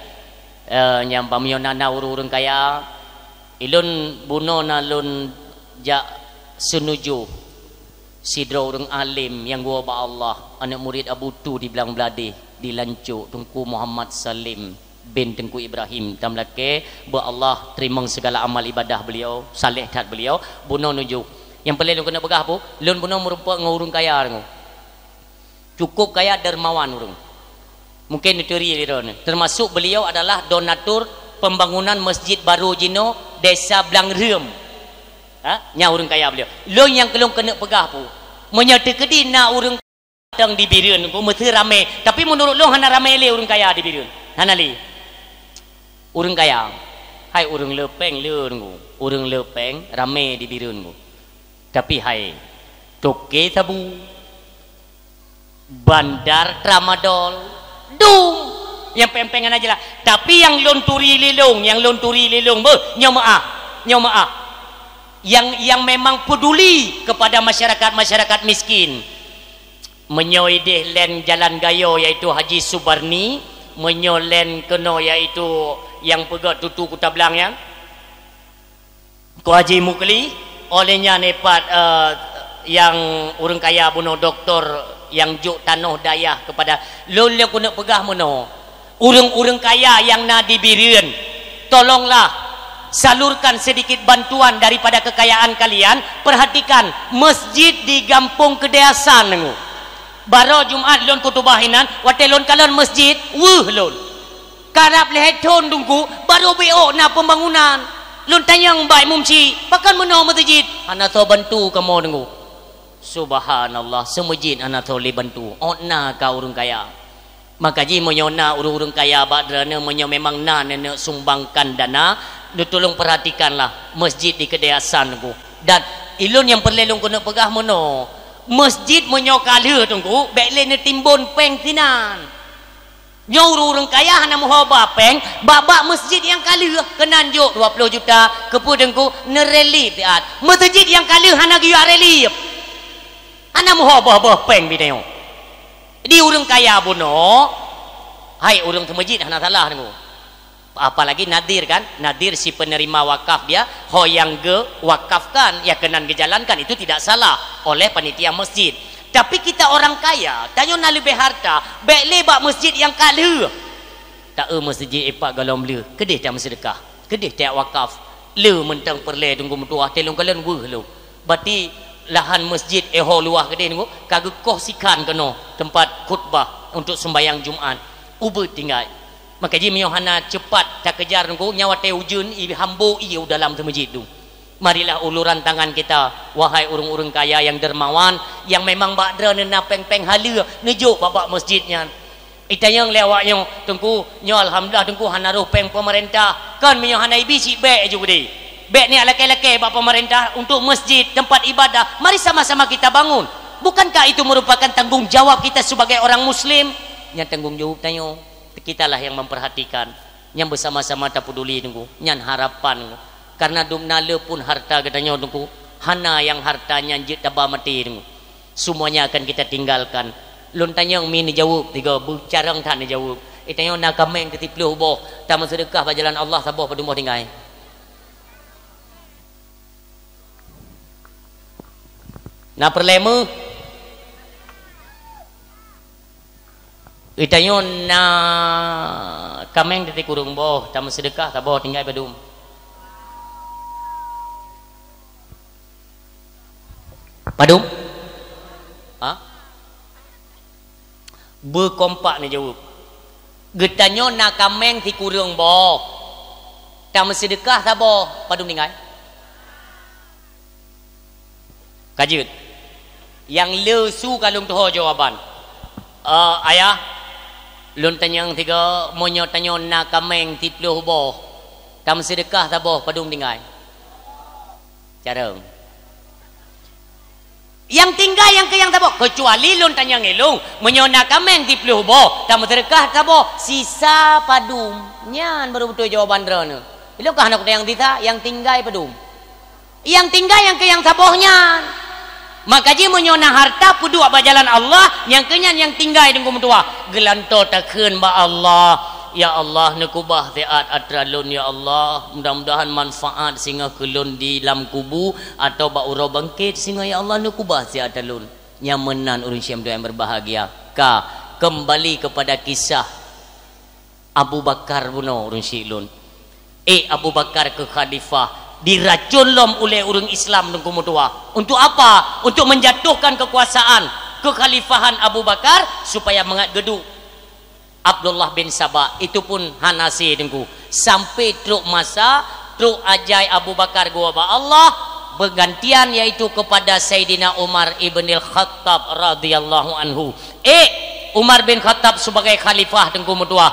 Eh, nyang ban meunyoe na, na ureuëng-ureuëng kaya, ilôn bunoe na lôn jak seunujoh. Sidroe ureuëng além nyang geuwoe bak Allah, aneuëk murit Abu Tu di Blang Bladeh, di Lancok, Teungku Muhammad Salim bin Teungku Ibrahim. Tameulakée bak Allah teurimong sigala amal ibadah beuliau, saléh that beuliau, bunoe nujoh. Nyang peureulée lôn keuneuk peugah peue, lôn bunoe meurumpok ngon ureuëng kaya deungoe. Cukup kaya, dermawan ureuëng. Mungkin neuturi lé droeneuh. Termasuk beliau adalah donatur pembangunan masjid baru jinoe Desa Blang Reuem. Ha? Nyan ureuëng kaya beliau. Lôn nyang keu lôn keuneuk peugah peue. Meunyoe teukeudi na ureuëng tong di Bireuen, Teungku, meusti ramé. Tapi meunurot lôn hana ramé lé ureuëng kaya di Bireuen. Hana lé. Ureuëng kaya. Hai ureuëng le péng le, Teungku. Ureuëng le péng ramé di Bireuen, Teungku. Tapi hai, toke sabu, bandar tramadol, dum. Nyang péng-péng hana jeulaih. Tapi nyang lôn turi lé lôn, nyang lôn turi lé lôn, beuh, nyoe meuáh, nyoe meuáh. Yang, yang memang peduli kepada masyarakat-masyarakat miskin. Meunyoe idéh lén Jalan Gayo, yaitu Haji Subarni, meunyoe lén keunoe, yaitu nyang peugét tutu Kuta Blang nyan. Teungku Haji Mukli, óh lheueh nyan ipat, eh, nyang ureuëng kaya bunoe doktor nyang jok tanoh dayah keupada lôn, lôn keuneuk peugah meunoe. Ureuëng-ureuëng kaya nyang na di Bireuen, tolonglah salurkan sedikit bantuan daripada kekayaan kalian. Perhatikan, masjid di Gampông Keudè Hasan nyoe. Baroe Jumat lôn khutubah inan, watée lôn kalon masjid, weueh lôn. Karab lhée thon Teungku, barô bék na pembangunan. Lôn tanyong bak imum chik, "Pakon meunoe meuseujid?" "Hana soe bantu kamoe Teungku." Subhanallah, seumeujid hana soe lé bantu. Ôt na ka ureuëng kaya. Maka jih meunyoe na ureuëng-ureuëng kaya bak droeneuh, meunyoe memang na neuneuk sumbangkan dana, neutulông perhatikanlah masjid di Keudè Hasan Teungku. Dan ilôn nyang peureulée lôn keuneuk peugah meunoe, masjid meunyoe ka lheueh Teungku, bék lé neutimbon péng sinan. Nyoe ureuëng-ureuëng kaya hana meuho ba péng, bak-bak masjid nyang ka lheueh, keunan jok dua ploh juta, keupeue Teungku, neurelief siat. Meuseujid nyang ka lheueh hana geuyue relief. Hana meuho boh-boh péng binoe. Di ureuëng kaya bunoe, hai ureuëng seumeujid hana salah Teungku. Apalagi nadhir kan, nadhir si penerima wakaf dia, ho nyang geuwakafkan, ya keunan geujalankan, itu tidak salah oleh panitia masjid. Tapi kita orang kaya, tanyoe na leubeh harta, bék lé bak masjid nyang ka lheueh. Ta-eu masjid ipak golom lheueh, keudeh tameuseudeukah, keudeh tawakaf. Le mantong peureulée Teungku meutuwah, teuh lôn kalon weueh lôn. Bati lahan masjid eh ho luwah keudeh Teungku, ka geukoh sikhan keunoe teumpat khutbah untuk sembahyang Jumat. Ubeuet tinggai. Maka jih meunyoe hana cepat takeujar Teungku, nyan watée ujeuen, i hambo ie u dalam teumeujid tu. Marilah uluran tangan kita, wahai ureuëng-ureuëng kaya nyang dermawan, nyang memang bak droeneuh na péng-péng haleue, neujok bak-bak masjid nyan. Itanyong lé awak nyoe, "Teungku, nyoe alhamdulillah Teungku hana roh péng peumeurintah." Kon meunyoe hana ibi cit bék ju beudé. Bék niat lakée-lakée bak peumeurintah untuk masjid, tempat ibadah. Mari sama-sama kita bangun. Bukankah itu merupakan tanggung jawab kita sebagai orang muslim? Nyan tanggung jawab tanyoe. Kitalah yang memperhatikan. Nyang beusama-sama tapeduli Teungku, nyan harapan Teungku. Karena dumna le pun harta geutanyoe Teungku, hana nyang harta nyan jeuet taba maté Teungku. Semuanya akan kita tinggalkan. Lôn tanyong mi neujaweueb tiga, beucarông that neujaweueb. Itanyong na kaméng teusiplôh boh, tameuseudeukah bak jalan Allah saboh padum boh tinggai. Na peureulée meuh? Geutanyoe na kaméng teusikureueng boh, tameuseudeukah saboh tinggai padum? Padum? Ha? Beukompak neujaweueb. Geutanyoe na kaméng sikureueng boh. Tameuseudeukah saboh, padum tinggai? Ka jeuet. Nyang le su ka lôn tuho jawaban. Eh, ayah, lôn tanyong sigoe, meunyoe tanyoe na kaméng siplôh boh, tameuseudeukah saboh, padum tinggai? Carông. Nyang tinggai nyang keu nyang saboh, keucuali lôn tanyong ilông, meunyoe na kaméng siplôh boh, tameuseudeukah saboh, sisa padum. Nyan baru beutôi jawaban droeneuh. Ilông ka hana kutanyong sisa, nyang tinggai padum. Nyang tinggai nyang keu nyang saboh nyan. Maka jih meunyoe na harta peuduek bak jalan Allah, nyang keu nyan nyang tinggai Teungku meutuwah. Geulantoe takheun bak Allah, "Ya Allah, neukubah siat atra lôn, ya Allah. Mudah-mudahan manfaat singoh keu lôn di lam kubu atau bak uroe bangkét singoh, ya Allah, neukubah siat atra lôn." Nyan meunan ureuëng syiek nyang berbahagia. Ka, kembali kepada kisah Abu Bakar bunoe ureuëng syiek lôn. Eh, Abu Bakar keu khalifah, diracun lom ulée ureuëng Islam Teungku meutuwah. Untuk apa? Untuk menjatuhkan kekuasaan kekhalifahan Abu Bakar supaya mangat geuduek Abdullah bin Saba. Itu pun hana sie Teungku. Sampai trok masa, trok ajai Abu Bakar geuwoe bak Allah, bergantian yaitu kepada Saidina Umar ibnil Khattab radhiyallahu anhu. Eh, Umar bin Khattab sebagai khalifah Teungku meutuwah.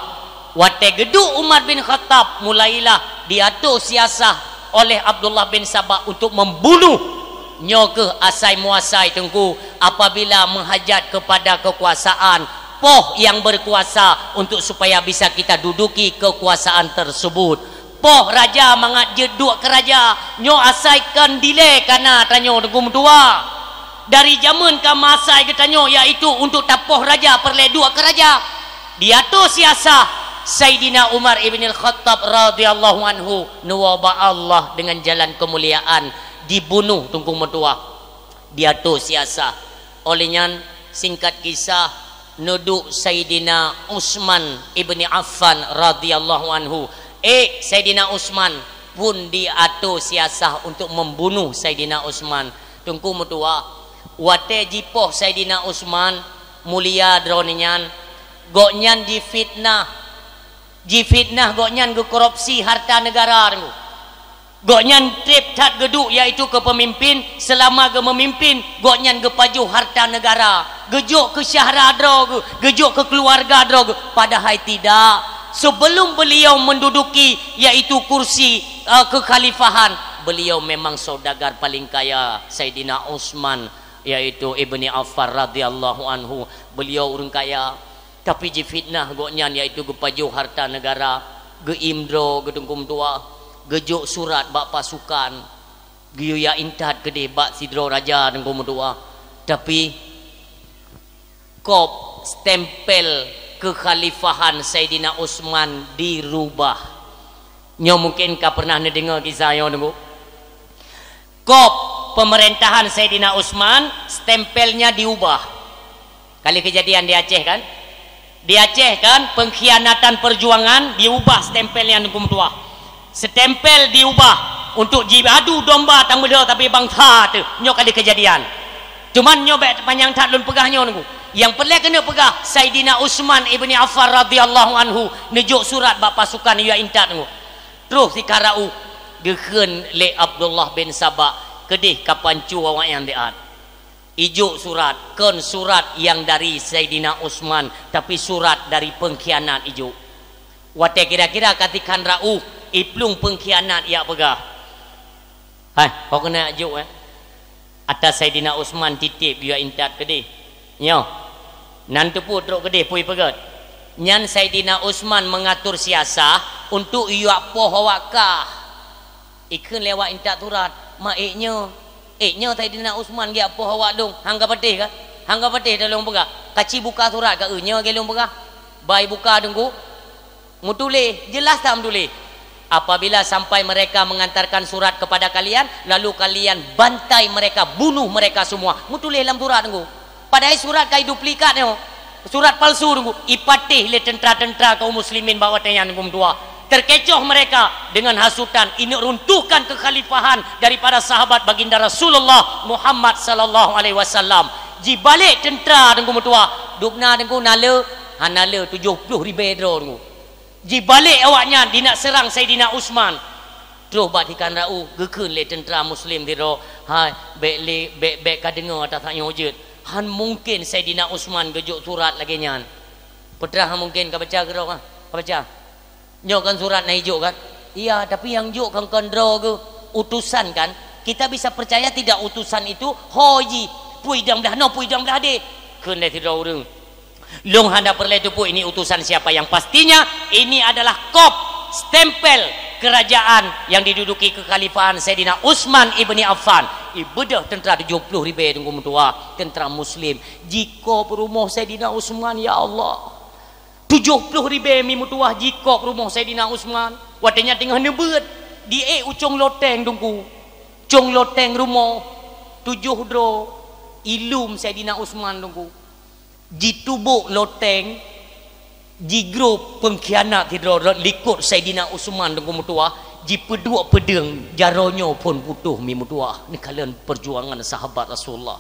Watée geuduek Umar bin Khattab, mulailah diatur siasah oleh Abdullah bin Saba untuk membunuh. Nyoe keuh asai muasai Teungku, apabila meuhajat kepada kekuasaan, poh nyang berkuasa untuk supaya bisa kita duduki kekuasaan tersebut. Poh raja mangat jeuet duek keu raja, nyoe asai kon dilée kana tanyoe Teungku meutuwah. Dari jameun ka masa geutanyoe, yaitu untuk tapoh raja peureulée duek keu raja. Diatur siasah Saidina Umar ibnil Khattab radhiyallahu anhu neuwoe bak Allah dengan jalan kemuliaan, dibunuh Teungku meutuwah. Diatur siasah. Oleh nyan, singkat kisah, Neuduek Saidina Utsman ibni Affan radhiyallahu anhu. Eh, Saidina Utsman, pun diato siasah untuk membunuh Saidina Utsman. Teungku meutuah, watée jipoh Saidina Utsman, mulia droeneuh nyan, gobnyan jifitnah. Jifitnah gobnyan geukorupsi harta negara, Teungku. Gobnyan treb that geuduek, yaitu keu peumimpin, seulama geumeumimpin, gobnyan geupajoh harta negara, geujok keu syahra droe geuh, geujok keu keuluwarga droe geuh, padahai tidak. Sebelum beliau menduduki, yaitu kursi, eh, kekhalifahan, beliau memang saudagar paling kaya, Saidina Utsman, yaitu Ibni Affan radhiyallahu anhu. Beliau ureuëng kaya. Tapi jifitnah gobnyan, yaitu geupajoh harta negara, geuiem droe geuh Teungku meutuah, geujok surat bak pasukan, geuyue jak intat keudeh bak sidroe raja Teungku meutuah. Tapi kop stempel kekhalifahan Saidina Utsman dirubah. Nyoe mungken ka pernah neudeungoe kisah nyoe, Teungku. Kop pemerintahan Saidina Utsman, stempelnya diubah. Kali kejadian di Aceh, kan? Di Aceh, kan, pengkhianatan perjuangan diubah stempelnya, Teungku meutuah. Stempel diubah untuk jiadu domba tameudo, tapi bangsa teuh. Nyoe kali kejadian. Cuman nyoe bék panyang that lôn peugah nyoe, Teungku. Nyang peureulée keuneuk peugah, Saidina Utsman ibni Affan radhiyallahu anhu neujok surat bak pasukan, yue intat, Teungku. Troh sikarau geukheun lé Abdullah bin Saba keudeh ka pancu awaknyan diat. Ijok surat, kon surat nyang dari Saidina Utsman, tapi surat dari pengkhianat ijok. Watée kira-kira ka tikhan rauh, iplueng pengkhianat jak peugah. Hai, ho keuneuk jak jok, eh? Ata Saidina Utsman titeb, yue intat keudeh. Nyoe. Nan teupeu trok keudeh peue ipeugét. Nyan Saidina Utsman mengatur siasah untuk yue jak poh awak kah. Ikheun lé awak intat surat, "Ma ék nyoe. Ék nyoe Saidina Utsman geujak poh awak lôn. Han ka patéh kah? Han ka patéh dah lôn peugah. Kaci buka surat ka eu nyoe lagée lôn peugah." Bah ibuka, Teungku. Meutuléh, jeulaih that meutuléh. "Apabila sampai mereka mengantarkan surat kepada kalian, lalu kalian bantai mereka, bunuh mereka semua." Meutuléh lam surat, Teungku. Padahai surat ka iduplikat nyoe. Surat palsu, Teungku. Ipatéh lé teuntara-teuntara kaum muslimin bak watée nyan, Teungku meutuah. Terkecoh mereka dengan hasutan, ineuk runtuhkan kekhalifahan daripada sahabat Baginda Rasulullah Muhammad sallallahu alaihi wasallam. Jibalek teuntara, Teungku meutuah. Dubna, Teungku, na le? Hana le, tujoh ploh ribée droe, Teungku. Jibalek awaknyan dinak seurang Saidina Utsman. Troh bak tikhan rauh geukheun lé teuntara muslim sidroe, "Hai, bék lé, bék, bék ka deungoe ata tanyoe jeuet. Han mungken Saidina Utsman geujok surat lagée nyan." Peue teuma han mungken, ka baca keudroe, ha? Ka baca. Nyoe kan surat na ijok kan? Iya, tapi nyang jok kan kon droe geuh, utusan kan? Kita bisa percaya tidak utusan itu ho jih, peue idong blah noe, peue idong blah deh. Kheun lé sidroe ureuëng. Lôn hana peureulée teupeu ini utusan siapa, yang pastinya ini adalah kop, stempel kerajaan yang diduduki kekhalifahan Saidina Utsman ibni Affan. Ibeudôh teuntara tujoh ploh ribée, Teungku meutuah, teuntara muslim. Jikop rumoh Saidina Utsman, ya Allah. Tujoh ploh ribée mi meutuah jikop rumoh Saidina Utsman. Watée nyan teungoh neubeuet, diék u cong loteng, Teungku. Cong loteng rumoh, tujoh droe ilum Saidina Utsman, Teungku. Jitubôk loteng, jigrob pengkhianat sidroe rot likot Saidina Utsman, Teungku meutuah, jipeuduek peudeueng, jaroe nyoe phon putôh mi meutuah, neukalon perjuangan sahabat Rasulullah.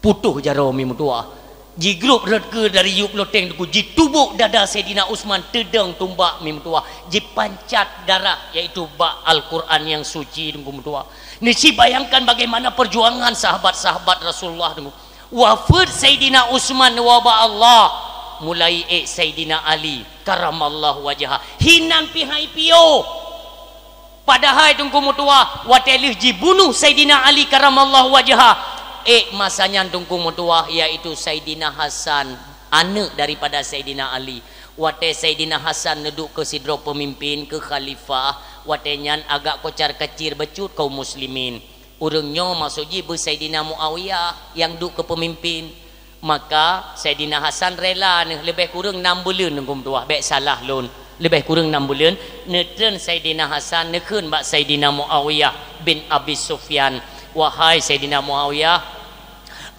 Putôh jaroe mi meutuah. Jigrob rot keue dari yup loteng, Teungku, jitubôk dada Saidina Utsman, teudong tumbak mi meutuah, jipancat darah, yaitu bak Al-Quran yang suci, Teungku meutuah. Neuci bayangkan bagaimana perjuangan sahabat-sahabat Rasulullah, Teungku. Wafeuet Saidina Utsman, waba Allah, mulai ék Saidina Ali karamallahu wajha. Hinan pih hai piôh. Padahai, Teungku meutuah, watée lheueh jibunoh Saidina Ali karamallahu wajha, ék masa nyan, Teungku meutuah, yaitu Saidina Hasan, aneuëk daripada Saidina Ali. Watée Saidina Hasan neuduek keu sidroe peumimpin, keu khalifah, watée nyan agak kocar-kacir bacut kaum muslimin. Ureuëng nyoe maksud jih beu Saidina Muawiyah nyang duek keu peumimpin. Maka Saidina Hasan rela neuh leubeh kureueng nam buleuen, Teungku meutuah, bék salah lôn. Leubeh kureueng nam buleuen, neutreun Saidina Hasan neukheun bak Saidina Muawiyah bin Abi Sufyan, "Wahai Saidina Muawiyah,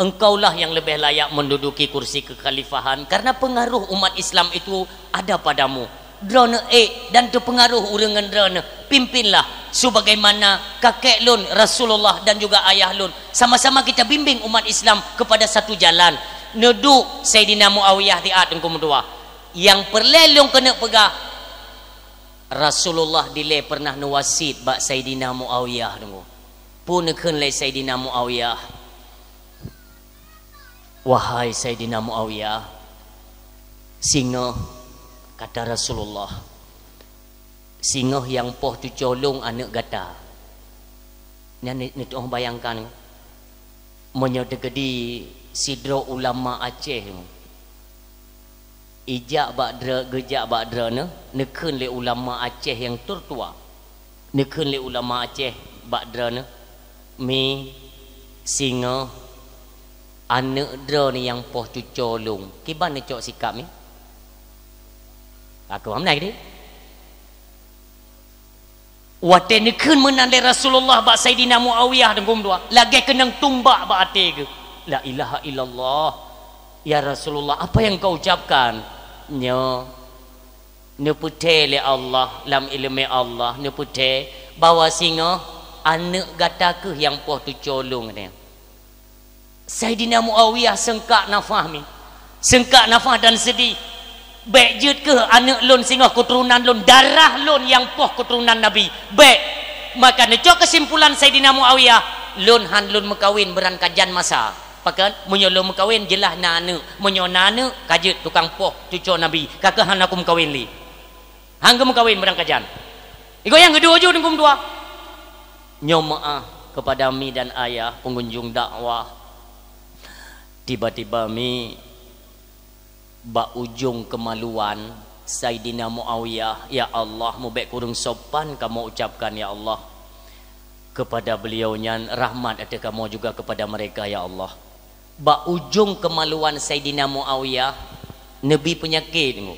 Engkaulah yang lebih layak menduduki kursi kekhalifahan, karena pengaruh umat Islam itu ada padamu. Droeneuh ék dan teupeungaruh ureuëng ngon droeneuh. Pimpinlah sebagaimana kakek lôn Rasulullah dan juga ayah lôn. Sama-sama kita bimbing umat Islam kepada satu jalan. Neuduek Saidina Muawiyah siat, Teungku meutuah. Nyang peureulée lôn keuneuk peugah, Rasulullah dilée pernah neuwasiet bak Saidina Muawiyah, Teungku. Peue neukheun lé Saidina Muawiyah? "Wahai Saidina Muawiyah, singoh," kata Rasulullah, "singoh nyang poh cucoe lôn aneuëk gata." Nyan ni, ni tu'oh bayangkan, meunyoe teukeudi sidroe ulama Aceh, ijak bak droe-, geujak bak droeneuh, neukheun lé ulama Aceh nyang tertua. Neukheun lé ulama Aceh bak droeneuh, "Mi, singoh aneuëk droeneuh nyang poh cucoe lôn, kiban neucok sikap, Mi?" Aku hamnai geude. Watée neukheun meunan lé Rasulullah bak Saidina Muawiyah, Teungku meutuah, lagée keunong tumbak bak até geuh. "La ilaha illallah. Ya Rasulullah, apa yang kau ucapkan?" "Nyoe, neupeuthée lé Allah, lam iéleumé Allah, neupeuthée bahwa singoh aneuëk gata kheueh nyang poh cucoe lôn," katanya. Saidina Muawiyah seungkak nafah, Mi. Seungkak nafah dan seudeh. "Bék jeuet kheueh aneuëk lôn singoh keuturonan lôn, darah lôn nyang poh keuturonan Nabi. Bék! Maka neucok keusimpulan Saidina Muawiyah, lôn han lôn meukawen beuran kajan masa. Pakon, meunyoe lôn meukawen, jeulaih na aneuëk. Meunyoe na aneuëk, ka jeuet tukang poh cucoe Nabi. Ka kheueh hana kumeukawen lé." Han geumeukawen beuran kajan. Igoe nyang keudua ju, Teungku meutuah. Nyoe meuáh kepada mi dan ayah pengunjung dakwah. Tiba-tiba mi bak ujong kemaluan Saidina Muawiyah, ya Allah, mubék kureueng sopan kamoe ucapkan, ya Allah, kepada beliau nyan, rahmat ateueh kamoe juga kepada mereka, ya Allah. Bak ujong kemaluan Saidina Muawiyah, neubi peunyakét, Teungku.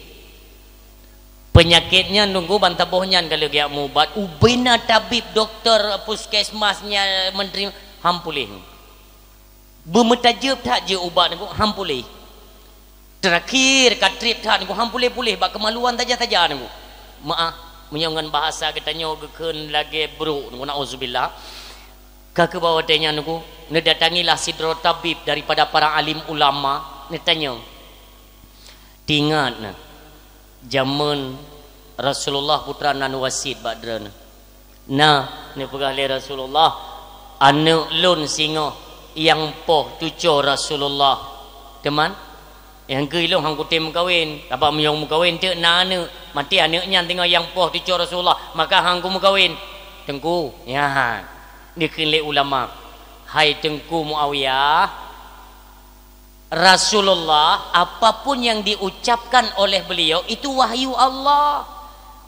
Peunyakét nyan, Teungku, ban saboh nyan ka lheueh geujak meuubat. Ubena tabib, dokto, puskesmas nyan, menteri, han puléh. Beumeutajeueb that jeuet ubat, Teungku, han puléh. Teurakhier ka treb that, Teungku, han puléh-puléh, bak kemaluan saja-saja, Teungku. Meuáh, meunyoe ngon bahasa geutanyoe geukheun lagée brok, Teungku, na'uzubillah. Ka keuh bak watée nyan, Teungku, neudatangilah sidroe tabib daripada para alim ulama, neutanyong, "Tingat na, jamén Rasulullah peue teuma na neuwasiet bak droeneuh?" "Na," neupeugah lé Rasulullah, "aneuëk lôn singoh nyang poh cucoe Rasulullah. Teuma, nyang keu ilôn han kutem meukawen, sabab meunyoe meukawen teuk na aneuëk, maté aneuëk nyan singoh nyang poh cucoe Rasulullah, maka han kumeukawen." "Teungku," nyan, dikheun lé ulama, "Hai Teungku Muawiyah, Rasulullah, apapun yang diucapkan oleh beliau, itu wahyu Allah.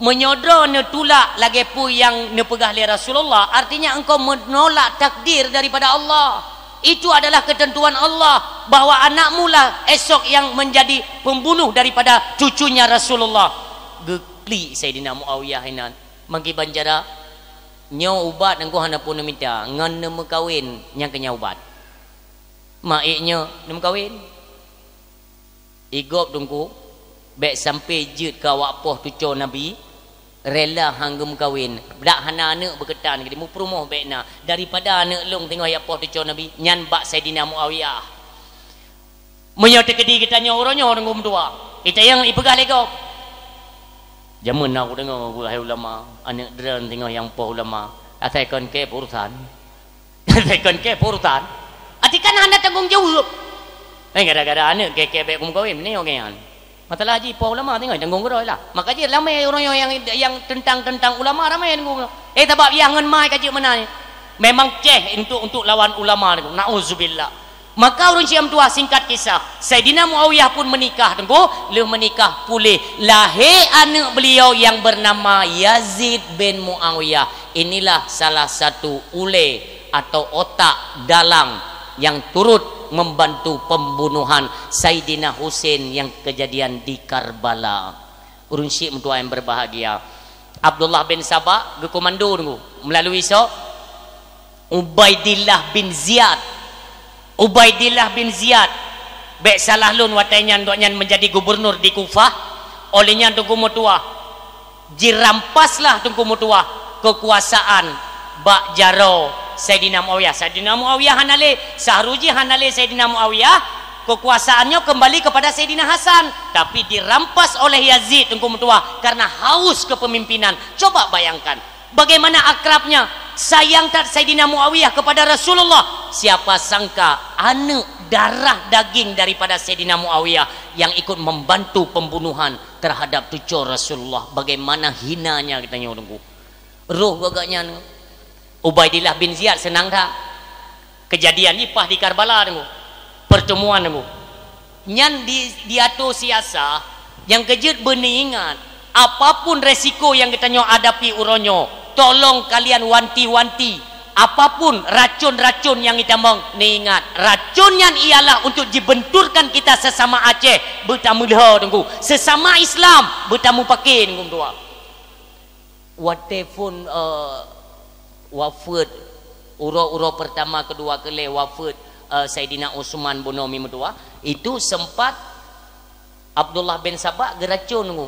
Meunyoe droe neutulak lagée peue nyang neupeugah lé Rasulullah, artinya engkau menolak takdir daripada Allah. Itu adalah ketentuan Allah, bahwa anakmu lah esok yang menjadi pembunuh daripada cucunya Rasulullah." Geuklik Saidina Muawiyah inan, meukiban cara, "Nyoe ubat Teungku hana peue neumita, ngon neumeukawen nyang keu nyan ubat." Mak ék nyoe neumeukawen. Igob Teungku, bék sampoe jeuet keu awak poh cucoe Nabi, rela han geumeukawen, dak hana aneuëk beukeutan, geutanyoe mupeurumoh bék na, daripada aneuëk lôn singoh jak poh cucoe Nabi, nyan bak Saidina Muawiyah. Meunyoe teukeudi geutanyoe uroe nyoe Teungku meutuah, itanyong ipeugah lé gob. Jamén na kudeungoe, hai ulama, aneuëk droeneuh singoh nyang poh ulama, asai kon kée urosan. Asai kon kée urosan. Até kan hana tanggong jaweueb. Eh, gara-gara aneuëk kée-kée bék kumeukawen, meunyoe nyan. Masalah jih poh ulama singoh tanggong keudroe lah. Maka jih ramé uroe nyoe nyang, nyang teuntang-teuntang ulama ramé tanggong. Eh, sabab yah ngon mai ka jeuet meunan. Memang ceh untuk, untuk lawan ulama, na'uzubillah. Maka ureuëng Syiah meutuah, singkat kisah, Saidina Muawiyah pun meunikah, Teungku, lheueh meunikah puléh. Lahé aneuëk beliau nyang bernama Yazid bin Muawiyah. Inilah salah satu ulée atau otak dalang nyang turut membantu pembunuhan Saidina Husein nyang keujadian di Karbala. Ureuëng Syiah meutuah nyang berbahagia, Abdullah bin Saba geukomando, Teungku, meulalu soe? Ubaidillah bin Ziyad. Ubaidillah bin Ziyad, bék salah lôn, watée nyan gobnyan meunjadi gubernur di Kufah. Óh lheueh nyan Teungku meutuah, jirampaslah Teungku meutuah keukuasaan bak jaroe Saidina Muawiyah. Saidina Muawiyah hana lé, sahru jih hana lé Saidina Muawiyah, keukuasaan nyoe keumbali keupada Saidina Hasan, tapi dirampas oleh Yazid Teungku meutuah karena haus kepemimpinan. Coba bayangkan, bagaimana akrabnya, sayang that Saidina Muawiyah kepada Rasulullah. Siapa sangka aneuk darah daging daripada Saidina Muawiyah yang ikut membantu pembunuhan terhadap cucu Rasulullah. Bagaimana hinanya geutanyoe Teungku. Roh geuh gobnyan, Ubaidillah bin Ziyad, seunang that. Keujadian jih paih di Karbala Teungku. Pertemuan Teungku. Nyan di, diatur siasah, nyang keu jeuet beuneuingat, apapun resiko nyang geutanyoe hadapi uroe nyoe, tolong kalian wanti-wanti. Apapun racun-racun nyang itamong, neuingat, racun nyan ialah untuk jibenturkan kita sesama Aceh, beutameulhö Teungku. Sesama Islam, beutamupaké Teungku meutuah. Watée phon, eh, wafeuet, uroe-uroe pertama, keudua, keulhée wafeuet, eh, Saidina Utsman bunoe mi meutuah, itu sempat Abdullah bin Saba geuracun Teungku.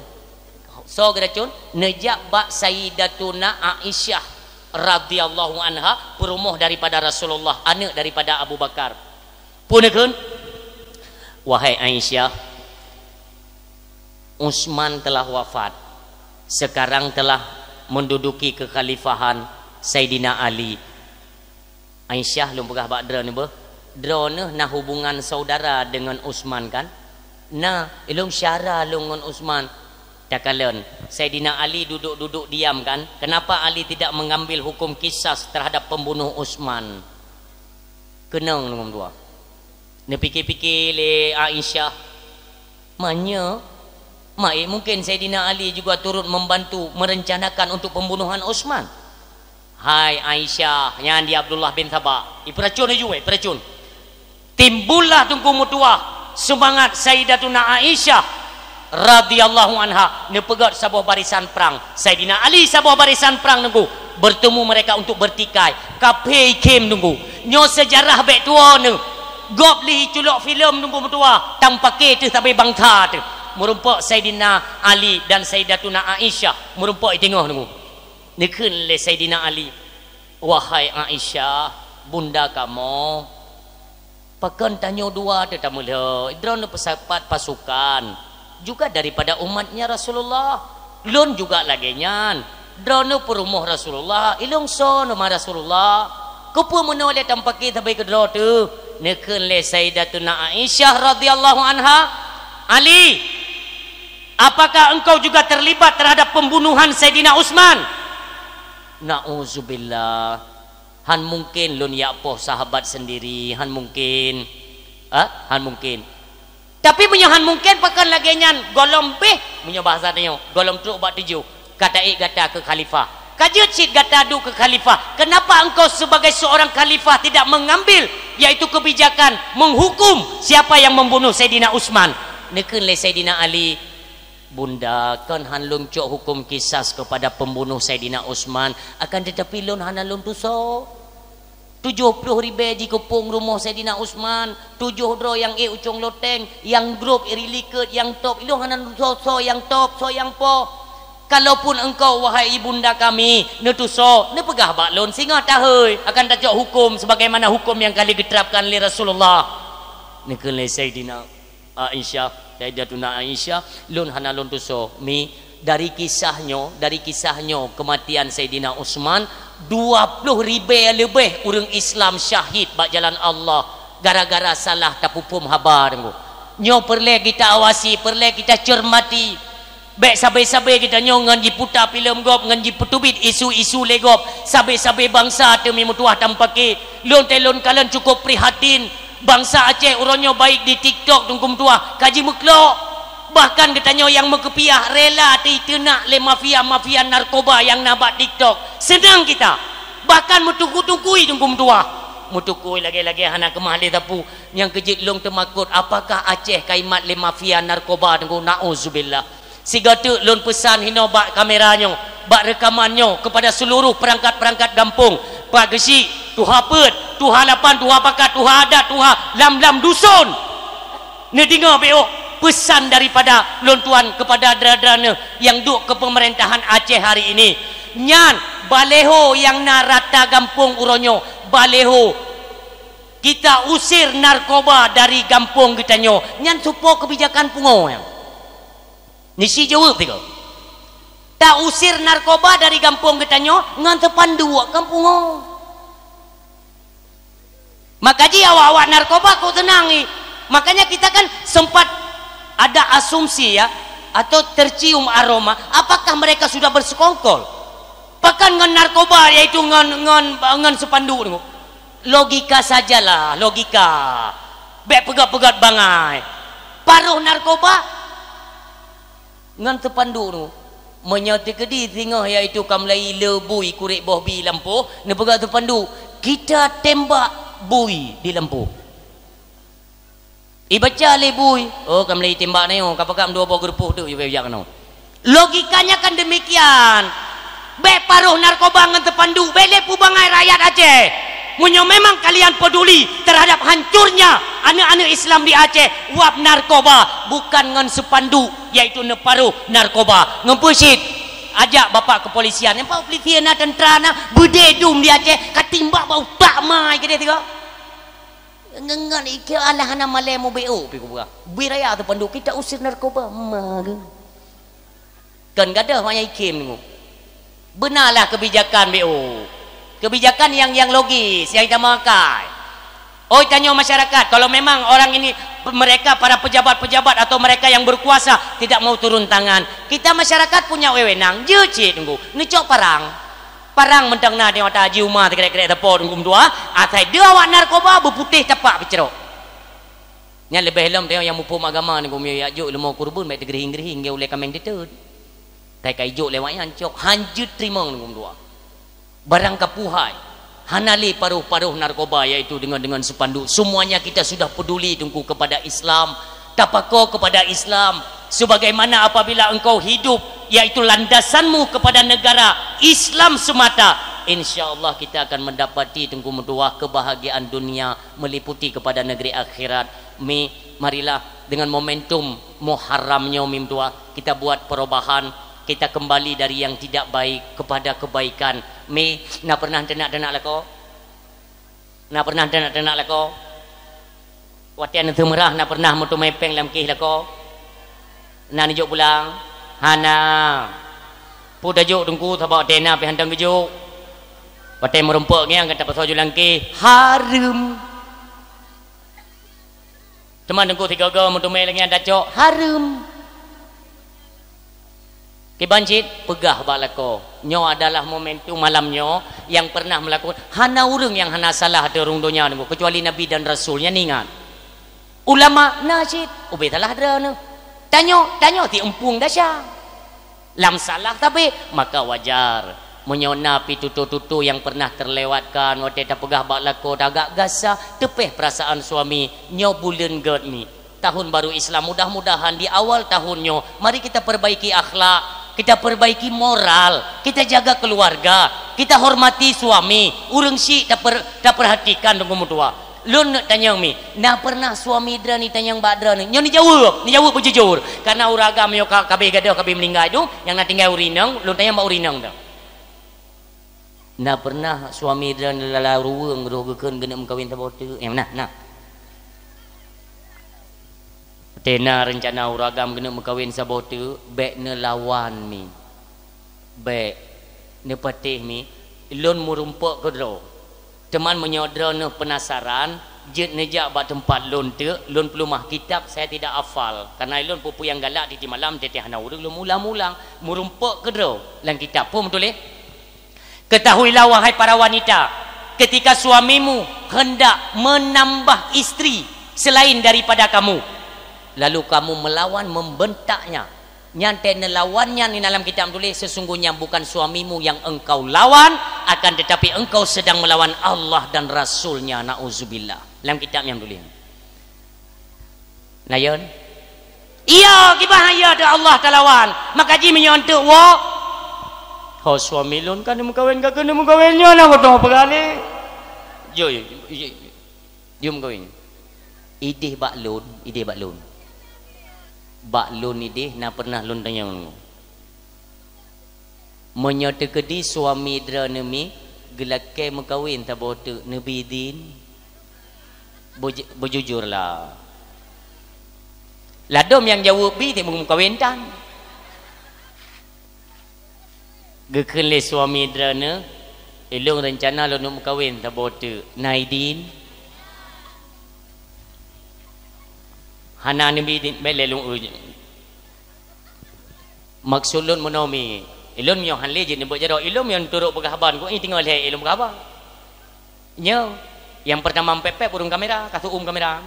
Soe geuracun? Neujak bak Sayyidatuna Aisyah radhiyallahu anha, peurumoh daripada Rasulullah, aneuk daripada Abu Bakar. Peue neukheun? Wahai Aisyah, Utsman telah wafat. Sekarang telah menduduki kekhalifahan Saidina Ali. Aisyah, lôn peugah bak droeneuh beuh, droeneuh na hubungan saudara deungon Utsman kan? Na, ilôn syara lôn ngon Utsman. Takalon, Saidina Ali duduk-duduk diam kan? Kenapa Ali tidak mengambil hukum kisas terhadap pembunuh Utsman? Keunong Teungku meutuah. Neupike-pike lé Aisyah, "Meunyoe, ma ék mungken Saidina Ali juga turut membantu merencanakan untuk pembunuhan Utsman?" Hai Aisyah, nyan di Abdullah bin Saba. Ipeuracun laju, eh, ipeuracun. Timbullah Teungku meutuah seumangat Sayyidatuna Aisyah radhiyallahu anha, neupeugét saboh barisan prang. Saidina Ali saboh barisan prang Teungku, bertemu mereka untuk bertikai. Kaphé ikhém Teungku. Nyoe seujarah bék tuwoe neuh. Gob lheueh iculok filem Teungku meutuah, tampaké teuh sabe bansa teuh. Meurumpok Saidina Ali dan Sayyidatuna Aisyah, meurumpok i teungoh Teungku. Neukheun lé Saidina Ali, "Wahai Aisyah, bunda kamoe, pakon tanyoe dua teuh tameulhö, droeneuh peusapat pasukan, juga daripada umatnya Rasulullah. Lôn juga lagée nyan, droeneuh peurumoh Rasulullah, ilôn soe ngon Rasulullah. Keupeue meunoe lé tampaké sabe keudroe teuh?" Neukheun lé Sayyidatuna Aisyah radhiyallahu anha, "Ali, apakah engkau juga terlibat terhadap pembunuhan Saidina Utsman?" "Na'udzubillah. Han mungken lôn jak poh sahabat sendiri, han mungken. Ah, han mungken. Tapi meunyoe han mungken, pakon lagée nyan gohlom béh, meunyoe bahasa tanyoe, gohlom trok bak tujoh, ka taék gata keu khalifah. Ka jeuet cit gata duek keu khalifah. Kenapa engkau sebagai seorang khalifah tidak mengambil, yaitu kebijakan menghukum siapa yang membunuh Saidina Utsman?" Neukheun lé Saidina Ali, "Bunda, kon han lôn cok hukum kisas kepada pembunuh Saidina Utsman, akan tetapi lôn hana lôn tusoe. Tujoh ploh ribée jikeupong rumoh Saidina Utsman, tujoh droe nyang ék ucong loteng, nyang grob iri likot, nyang top, ilôn hana lôn tusoe soe nyang top, soe nyang po. Kalaupun engkau, wahai ibunda kami, neutusoe, neupeugah bak lôn singoh tahôi, akan tacok hukum sebagaimana hukum nyang ka lheueh geuterapkan lé Rasulullah." Neukheun lé Saidina Aisyah, Sayyidatuna Aisyah, "Lôn hana lôn tusoe, Mi. Dari kisah nyoe, dari kisah nyoe keumatian Saidina Utsman, dua ploh ribée leubeh ureuëng Islam syahid bak jalan Allah gara-gara salah tapuphom haba Teungku. Nyoe peureulée kita awasi, peureulée kita cermati. Bék sabe-sabe geutanyoe ngon jiputa filem gob, ngon jipeuteubiet isu-isu lé gob. Sabe-sabe bansa teuh Mi meutuah tampaké. Lôn teuh lôn kalon cukup prihatin. Bansa Aceh uroe nyoe baik di TikTok Teungku meutuah ka jimeuklok. Bahkan geutanyoe nyang meukeupiah rela teuh iteunak lé mafia-mafia narkoba nyang na bak TikTok. Seunang kita. Bahkan meutukui-tukui Teungku meutuah. Meutukui lagée-lagée hana keumah lé sapeue. Nyang keu jeuet lôn teumakot, apakah Aceh ka imat lé mafia narkoba Teungku? Na'udzubillah. Sigoe teuk lôn peusan hinoe bak kamera nyoe, bak reukaman nyoe keupada seuluruh peurangkat-peurangkat gampông, Pak Geuchik, Tuha peuet, tuha lapan, tuha pakat, tuha adat, tuha lam-lam dusun. Neudeungoe beu peusan daripada lôn tuan keupada dara-dara neuh nyang duek keu peumeurintahan Aceh hari ini. Nyan baleho nyang na rata gampông uroe nyoe, baleho. Kita usir narkoba dari gampông geutanyoe. Nyan soe po keubijakan pungo nyan? Nisi jaweueb tiga. Ta usir narkoba dari gampông geutanyoe ngon seupanduk kan pungo. Maka ji awak-awak narkoba kok seunang i. Makanya kita kan sempat ada asumsi ya, atau tercium aroma, apakah mereka sudah bersekongkol? Pakon ngon narkoba, yaitu ngon, ngon, ngon seupanduk tu. Logika sajalah, logika. Bèk peugöt-peugöt bangai. Paroh narkoba ngon seupanduk tu. Meunyoe teukeudi singoh, yaitu ka mulai le bui kurek boh bi lampôh, neupeugöt seupanduk, "Kita tembak bui di lampôh." Ibaca lé bui, "Oh, ka mulai tembak na nyoe, ka pakam dua boh geurupoh teuk yue jak keunoe." Logikanya kan demikian. Bèk paroh narkoba ngon seupanduk, bèk lé peubangai rakyat Aceh. Meunyoe memang kalian peduli terhadap hancurnya aneuk-aneuk Islam di Aceh, wab narkoba, bukan ngon seupanduk, yaitu neuparoh narkoba. Ngon peue cit? Ajak bapak kepolisian. Nyang polisi na, tentara na, beudé dum di Aceh, ka timbak bak utak mai keudéh tiga. Ngon-ngon ikeu alah hana malèe mubeuet pi kupeugah. Bui raya seupanduk, "Kita usir narkoba." Ma geuh. Kon gadôh manyang ikhém deungoe. Benalah kebijakan B O. Kebijakan yang, yang logis, yang ditamakai. Oi, tanyoe masyarakat, kalau memang orang ini, mereka para pejabat-pejabat atau mereka yang berkuasa tidak mau turun tangan, kita masyarakat punya wewenang. Jeuet cit deungoe, neucok parang. Parang mantong na di mata haji uma teukrek-krek teupot deungoe meutuah, asai deuh awak narkoba beuputéh tapak peucrok. Nyan leubeh lom tanyoe nyang muphom agama ni, geumeuyue jak jok leumo keureubeuen, bèk teugeurihing-geurihing, geu ulèe kaméng teuteut. Tai ka ijok lé awak nyan cok, han jeuet teurimong deungon dua. Barang kapuhai, hana lé paroh-paroh narkoba, yaitu dengan, dengan spanduk. Semuanya kita sudah peduli, Teungku, kepada Islam. Tapako kepada Islam. Sebagaimana apabila engkau hidup, yaitu landasanmu kepada negara Islam semata, insya Allah kita akan mendapati, Teungku meutuah, kebahagiaan dunia meliputi kepada negeri akhirat. Mi, marilah dengan momentum Muharram nyoe, mi meutuah, kita buat perubahan, kita kembali dari yang tidak baik kepada kebaikan. Mi, na pernah teunak-teunak lakoe? Na pernah teunak-teunak lakoe? Watèe neuseumeurah na pernah meuteumé péng lam kéh lakoe? Na neujok pulang? Hana. Peue tajok, Teungku, sabab watèe na pih hana geujok. Watèe meurumpok ngieng ka tapasoe ju lam kéh, hareuem. Teuma Teungku sigoe-goe meuteumé lagèe nyan tacok, hareuem. Kiban cit peugah bak lakoe, nyoe adalah momentum malam nyoe nyang pernah meulaku, hana ureueng nyang hana salah ateueh rhueng donya nyoe, keucuali Nabi dan Rasul, nyan ingat. Ulama na cit, ubé salah droeneuh. Tanyoe, tanyoe siumpung desya. Lam salah sabe, maka wajar. Meunyoe na pih tutoe-tutoe nyang pernah terlewatkan, watèe tapeugah bak lakoe agak gasa, teupéh peurasaan suami, nyoe buleuen göt nyoe. Tahun baru Islam, mudah-mudahan di awal tahun nyoe, mari kita perbaiki akhlak, kita perbaiki moral, kita jaga keluarga, kita hormati suami, ureueng syik taper-, taperhatikan deungon meutuah. Lôn neuk tanyong mi, na pernah suami droeneuh tanyong bak droeneuh? Nyoe neujaweueb, neujaweueb beujujur. Karena ureueng agam nyoe ka, ka abéh gadôh, ka abéh meuninggai tu, nyang na tinggai ureueng inong, lôn tanyong bak ureueng inong tu. Na pernah suami droeneuh lala ureueng roh geukheun geuneuk meukawen saboh teuk? Eh, na, na. Watèe na reuncana ureueng agam geuneuk meukawen saboh teuk, bèk neulawan mi. Bèk neupatéh mi, lôn meurumpok keudroe. Teuma meunyoe droeneuh peunasaran, jeuet neujak bak teumpat lôn teuk, lôn peuleumah kitab, saya tidak hafal. Karena lôn peue-peue nyang galak tiep-tiep malam, tiep-tiep hana ureueng lôn ulang-ulang. Meurumpok keudroe lam kitab. Peue meutuléh? Ketahuilah, wahai para wanita, ketika suamimu hendak menambah istri selain daripada kamu, lalu kamu melawan, membentaknya, nyan teuh neulawan nyan, di dalam kitab tuléh, sesungguhnya bukan suamimu yang engkau lawan, akan tetapi engkau sedang melawan Allah dan Rasul-Nya. Nauzubillah. Lam kitab nyan tuléh. Nah, iya. Iya, kiban iya teuh Allah talawan. Maka jih meunyoe eunteuk woe, "Ho suami lôn ka neumeukawen, ka keuneuk meukawen nyoe na beutôi peugah lé." Yo, yo, yo, yo. Jom kawin. Idéh bak lôn, idéh bak lôn. Bak lôn idéh na pernah lôn tanyong. Meunyoe teukeudi suami droeneuh mi geulakée meukawen saboh teuk, neubi idin? Beuj-, beujujurlah. Ladom nyang jaweueb bi, tieb meukawen tan. Geukheun lé suami droeneuh, "Ilôn reuncana lôn meukawen saboh teuk, na idin?" Hana neubi idin, bèk lé lôn eu. Maksud lôn meunoe mi, ilôn nyoe han lé jeuet neubeuet jaroe, ilôn nyoe turot peugah haba, kok nyoe teungoh lhèe ilôn peugah haba. Nyoe, nyang peurtama pép-pép ureueng kamera, ka seu'uem kamera.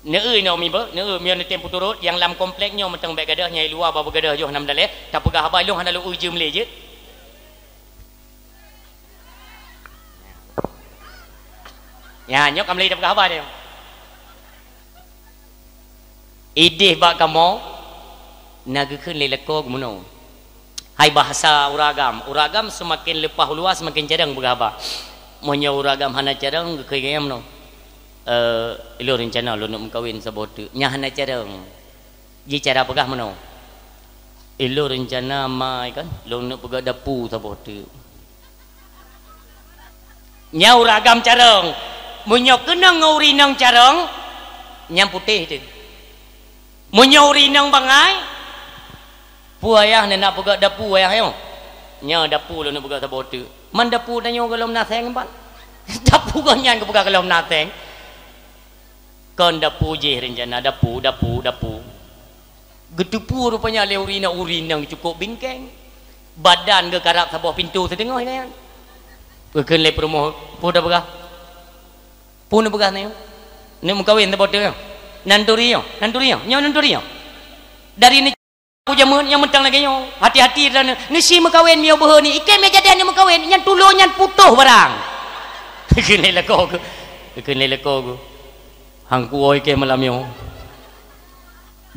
Neueu inoe mi beuh, neueu meunyoe neutem peuturot, nyang lam komplek nyoe mantong bèk gadôh, nyang i luwa bah beugadôh yoh nam daleh, tapeugah haba ilôn hana lôn eu jeuem lé jeuet. Nyan, nyoe ka mulai tapeugah haba nyoe. Idéh bak kamoe, na geukheun lé lakoe geuh meunoe. Hai bahasa ureueng agam, ureueng agam seumaken leupah u luwa seumaken carông peugah haba. Meunyoe ureueng agam hana carông, geukheun lagèe nyan meunoe. "Eh, ilôn reuncana lôn neuk meukawen saboh teuk." Nyan hana carông. Ji cara peugah meunoe. "Ilôn reuncana mai kan, lôn neuk peugah dapu saboh teuk." Nyan ureueng agam carông. Meunyoe keunong ngon ureueng inong carông, nyan putéh teuh. Meunyoe ureueng inong bangai, peue ayah neunak peugah dapu ayah nyoe? Nyoe dapu lôn neuk peugah saboh teuk. Man dapu tanyoe gohlom na seng pat. Dapu gobnyan geupeugah gohlom na seng. Kon dapu jih reuncana, dapu, dapu, dapu. Geuteupeue rupanya lé ureueng inong, ureueng inong cukôp bingkeng. Badan geukarab saboh pintoe siteungoh nyan. Geukheun lé peurumoh, "Peue tapeugah? Peue neupeugah nyoe? Neuk meukawen saboh teuk nyoe? Nan turi nyoe, nan turi nyoe, nyoe nan turi nyoe." Dari ni Ku jameun nyang mantong lagèe nyoe, hati-hati droeneuh. Neusi meukawen miyueb beuhe ni, i kèe meujadan nyang meukawen, nyan tulo nyan putôh barang. Keuneuk lé lakoe geuh. Keuneuk lé lakoe geuh. Hang kuwoe i kèe malam nyoe.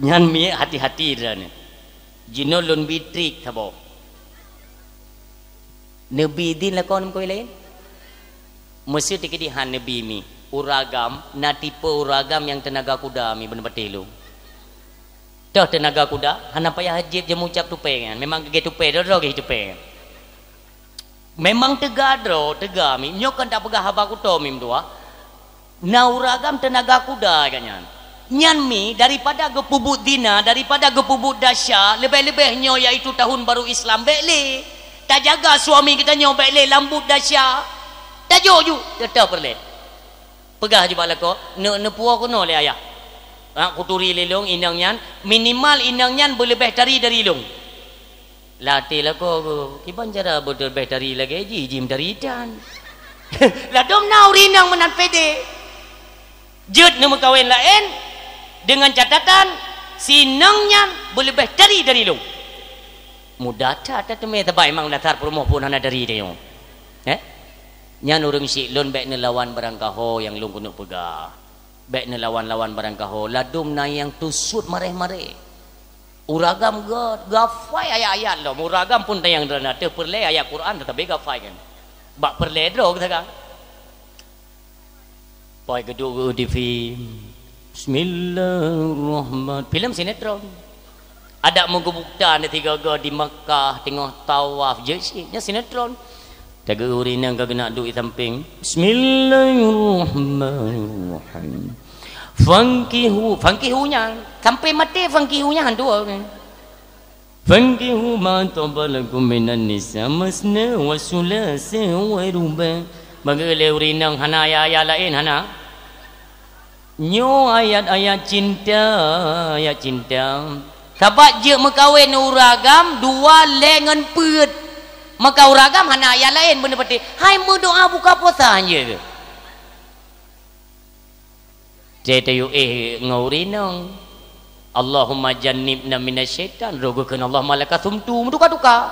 Nyan miet hati-hati droeneuh. Jinoe lôn bi trik saboh. Neubi idin lakoe neumeukawen laén? Meuseuti keudéh han neubi mi. Ureueng agam, na tipe ureueng agam nyang teunaga kuda mi beuneupatéh lôn. Toh teunaga kuda, hana payah jieb jamu cap tupée nyan. Memang geugée tupée, droe-droe geugée tupée. Memang teuga droe, teuga mi. Nyoe kon tapeugah haba kuto mi meutuah. Na ureueng agam teunaga kuda gobnyan. Nyan mi daripada geupeubuet zina, daripada geupeubuet dasya, leubeh-leubeh nyoe yaitu tahun baru Islam, bèk lé. Tajaga suami geutanyoe bèk lé lam buet dasya. Tajok ju, teutap peureulèe. Peugah ju bak lakoe, "Neuk neupuwoe keunoe lé ayah. Ha, kuturi lé lôn inong nyan, minimal inong nyan beuleubeh tari dari lôn." Lam até lakoe geuh, "Kiban cara beuleubeh tari lagèe jih, jih meutari tan." Ladôm na ureueng inong meunan pede. Jeuet neumeukawen laén deungon catatan, "Si inong nyan beuleubeh tari dari lôn." Mudah that tateumé, sabab memang dasar peurumoh phon hana tari tanyoe. Eh? Nyan ureueng syik lôn bèk neulawan barangkaho nyang lôn keuneuk peugah. Bèk neulawan-lawan barangkaho, ladôm na nyang teusuet mareh-mareh. Ureueng agam geuhafai ayat-ayat lom, ureueng agam pun tanyong droeneuh ateueh peureulèe ayat Quran teutabé geuhafai kan. Bak peureulèe droe geusaga. Pai geuduek geu di film. Bismillahirrahman-, film sinetron. Adak meugeubukta na tiga-tiga di Makkah teungoh tawaf, jeuet cit, nyan sinetron. Tageuri nyan ka geunak duek di sampéng. Bismillahirrahmanirrahim. Fankihu, fankihu nyan. Sampai maté fankihu nyan hantu. Fankihu ma taba lakum minan nisa masna wa sulasa wa ruba. Bagi lé ureueng inong hana ayat-ayat laén hana. Nyoe ayat-ayat cinta, ayat cinta. Sabab jeuet meukawen ureueng agam dua lhèe ngon peuet. Maka ureueng agam hana ayat laén beuneupatéh. Hai meudoa buka puasa han jeuet. Teu tayue éh ngon ureueng inong. Allahumma jannibna minasyaitan. Roh geukheun Allahumma laka sumtu, meutuka-tuka.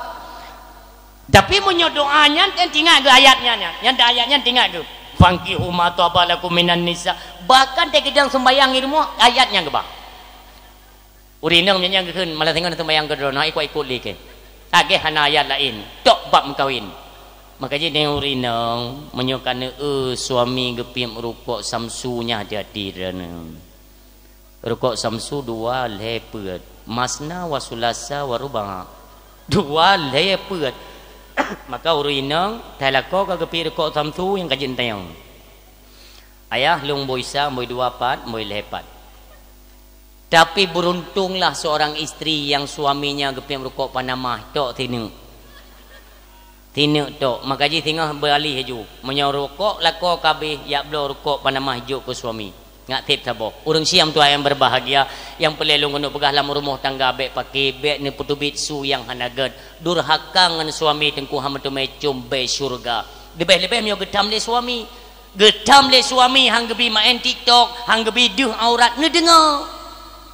Tapi meunyoe doa nyan kan tingat geuh ayat nyan, nyan. Nyan ayat nyan tingat geuh. Fankihu ma taba lakum minan nisa. Bahkan teukeudang seumbahyang di rumoh, ayat nyan geubah. Ureueng inong nyan nyang geukheun malah singoh seumbahyang keudroe, na ikot-ikot lé kèe. Lagèe hana ayat laén, tok bab meukawen. Maka jih nyoe ureueng inong, meunyoe ka neueu suami geupiep rukok Samsu nyan hati-hati droeneuh. Rukok Samsu dua lhèe peuet. Masna wa sulasa wa ruba'. Dua lhèe peuet. Maka ureueng inong, tai lakoe ka geupiep rukok Samsu nyang ka jeuet tanyong. Ayah lôn bui sa, bui dua pat, bui lhèe pat. Tapi beruntunglah seorang istri yang suaminya geupiep rukok Panama tok sineuk. Sineuk tok. Maka jih singoh beuralih laju. Meunyoe rukok lakoe ka abéh, jak bloe rukok Panama jok keu suami. Ngat sép saboh. Ureueng Syiah tuha nyang berbahagia, nyang peureulèe lôn keuneuk peugah lam rumoh tangga bèk paké, bèk neupeuteubiet su nyang hana gèt. Durhaka ngon suami teungku hana meuteumé com bèe syeuruga. Leubeh-leubeh meunyoe geutam lé suami. Geutam lé suami han geubi maén TikTok, han geubi deuh aurat, neudeungoe.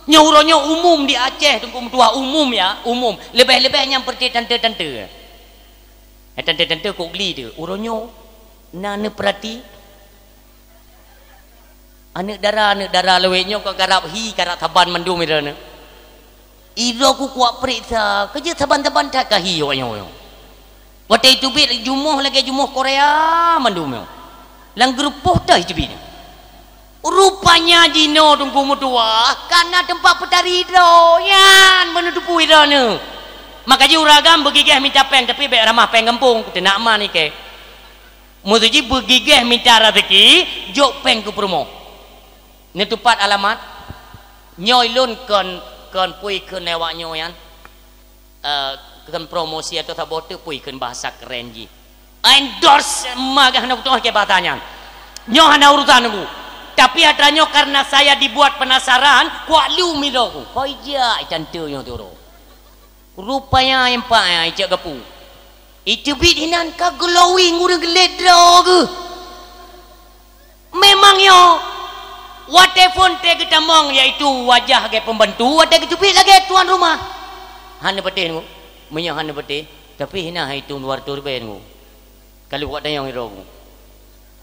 Nyoe uroe nyoe umum di Aceh, teungku meutuah, umum ya, umum. Leubeh-leubeh nyang peureuté tante-tante. Eh, tante-tante kok gli tu. Uroe nyoe na neupeurati. Aneuk dara, aneuk dara lawét nyoe ka karab hi, karab saban mandum droeneuh. Idroe ku kuat peuriksa, keu jeuet saban-saban that ka hi awak nyoe. Watèe teubiet jumoh lagèe jumoh Korea mandum nyoe. Lam geurupoh teuh teubiet. Rupanya jinoe teungku meutuah ka na teumpat peutari droe nyan meunutupui droeneuh. Maka jih ureueng agam beugigèh mita pèng, tapi bèk ramah pèng gampông, teunak ma nike. Maksud jih beugigèh mita raseuki, jok pèng keu peurumoh. Neutupat alamat, nyoe lôn kon, kon pui kheun lé awak nyoe nyan, eh, kon promosi atau saboh teuk pui kheun bahasa keren jih. Endorse ma gah hana beutôi keu bahasa nyan. Nyoe hana urusan aku. Tapi atra nyoe karena saya dibuat penasaran, kuat lu mido ku. Koi jak tante nyoe turo. Rupanya empat ya icak gapu. Iteubiet hinan ka glowing ureueng geulet droe geuh. Memang nyoe, watèe phôn teuh geutamong, yaitu wajah lagèe pembantu, watèe geuteubiet lagèe tuan rumah. Hana patéh nyoe, meunyoe hana patéh, tapi hina hai tuan luar turben nyoe. Ka lheueh kuat tanyong droe ku.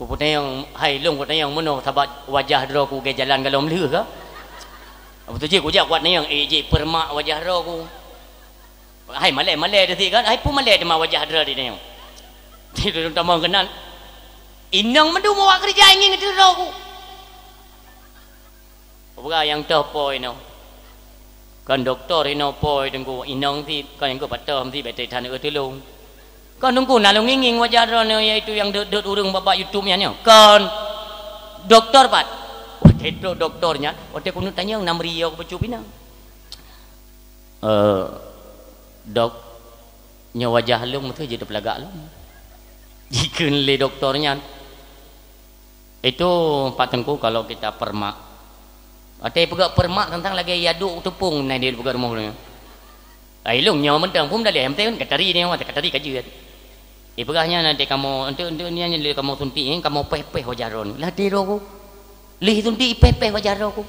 Kupeutanyong, hai lôn kupeutanyong meunoe sabat wajah droe ku lagèe jalan galom lheueh ka? Beutôi jih kujak kuat tanyong, eh, jih peuremak wajah droe ku. Hai malèe-malèe teuh kan? Hai peue malèe teuma wajah droe di nyoe. Di dalam tamong keunan. Inong mandum awak keureuja ingin ngeudroe ku. Peugah nyang toh po inoe. Kon doktor inoe po teungku, inong ti kon nyang ku patom ti bèk teuh that neutulông. Kon teungku na lôn ngieng-ngieng wajah droeneuh yaitu nyang dot-dot ureueng bak-bak YouTube nyan nyoe. Kon doktor pat. Watèe trok doktor nyan, watèe keuneuk tanyong na meurie ku bacut inong. Eh, dok, nyoe wajah lôn beutôi jeuet peulagak lôn. Jikheun lé doktor nyan. Itu Pak Teungku kalau kita permak. Watèe peugah permak teuntang lagèe yaduk teupông nai di peugah rumoh lôn. Ai lôn nyoe mantong pun daleh mantong katari ni mata katari ka jeuet. Ipeugah nyan nanti kamoe enteuk-enteuk nyan lé kamoe suntik, kamoe péh-péh wajah droeneuh. Lah di droe ku. Lih suntik péh-péh wajah droe ku.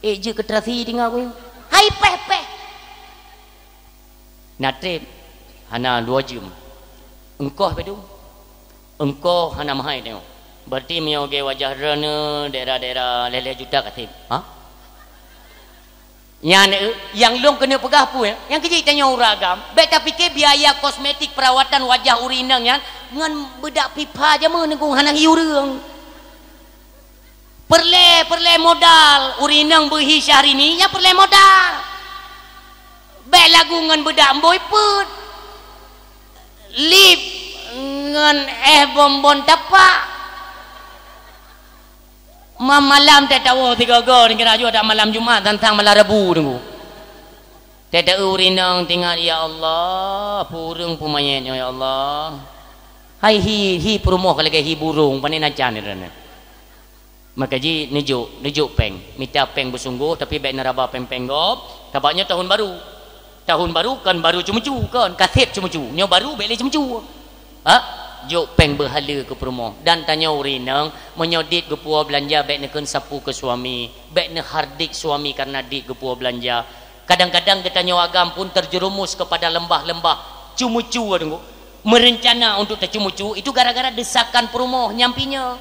Eh, jeuet keu terasi tinggai ku. Hai péh-péh. Na trép hana dua jeuem. Engkoh bedu. Engkoh hana mahai tengok. Berarti meunyoe gé wajah droeneuh daerah-daerah lhèe-lhèe juta ka trép. Ha? Nyan, eh, nyang lôn keuneuk peugah peue, eh? Nyang keujiek tanyoe ureueng agam, bèk tapike biaya kosmetik perawatan wajah ureueng inong nyan ngon beudak pipa jameun ngon hana hi ureueng. Peureulèe, peureulèe modal, ureueng inong beuhi Syahrini, nyan peureulèe modal. Bèk lagu ngon beudak ambôi peuet. Lip ngon éh bonbon tapak. Ma-, malam teuh tawoe sigoe-goe, dikira jua dak malam Jumat, tantang malam Rabu teungku. Teuh taeu ureueng inong teuingat, "Ya Allah, pureueng peumanyét nyoe, ya Allah." Hai hi, hi peurumoh ka lagèe hi burông, pane na can droeneuh. Maka jih neujok, neujok péng. Mita péng beusunggoh, tapi bèk neuraba péng-péng gob. Sabab nyoe tahun baru. Tahun baru kon baru ceumeucu, kon. Ka sép ceumeucu. Nyoe baru bèk lé ceumeucu. Ha? Jok péng beuhaleue keu peurumoh. Dan tanyoe ureueng inong, meunyoe dit geupuwoe beulanja bèk neukheun sapeue keu suami. Bèk neuhardik suami kareuna dit geupuwoe beulanja. Kadang-kadang geutanyoe agam pun terjerumus kepada lembah-lembah ceumeucu, teungku. Meureuncana untuk teuceumeucu, itu gara-gara desakan peurumoh nyang pi nyoe.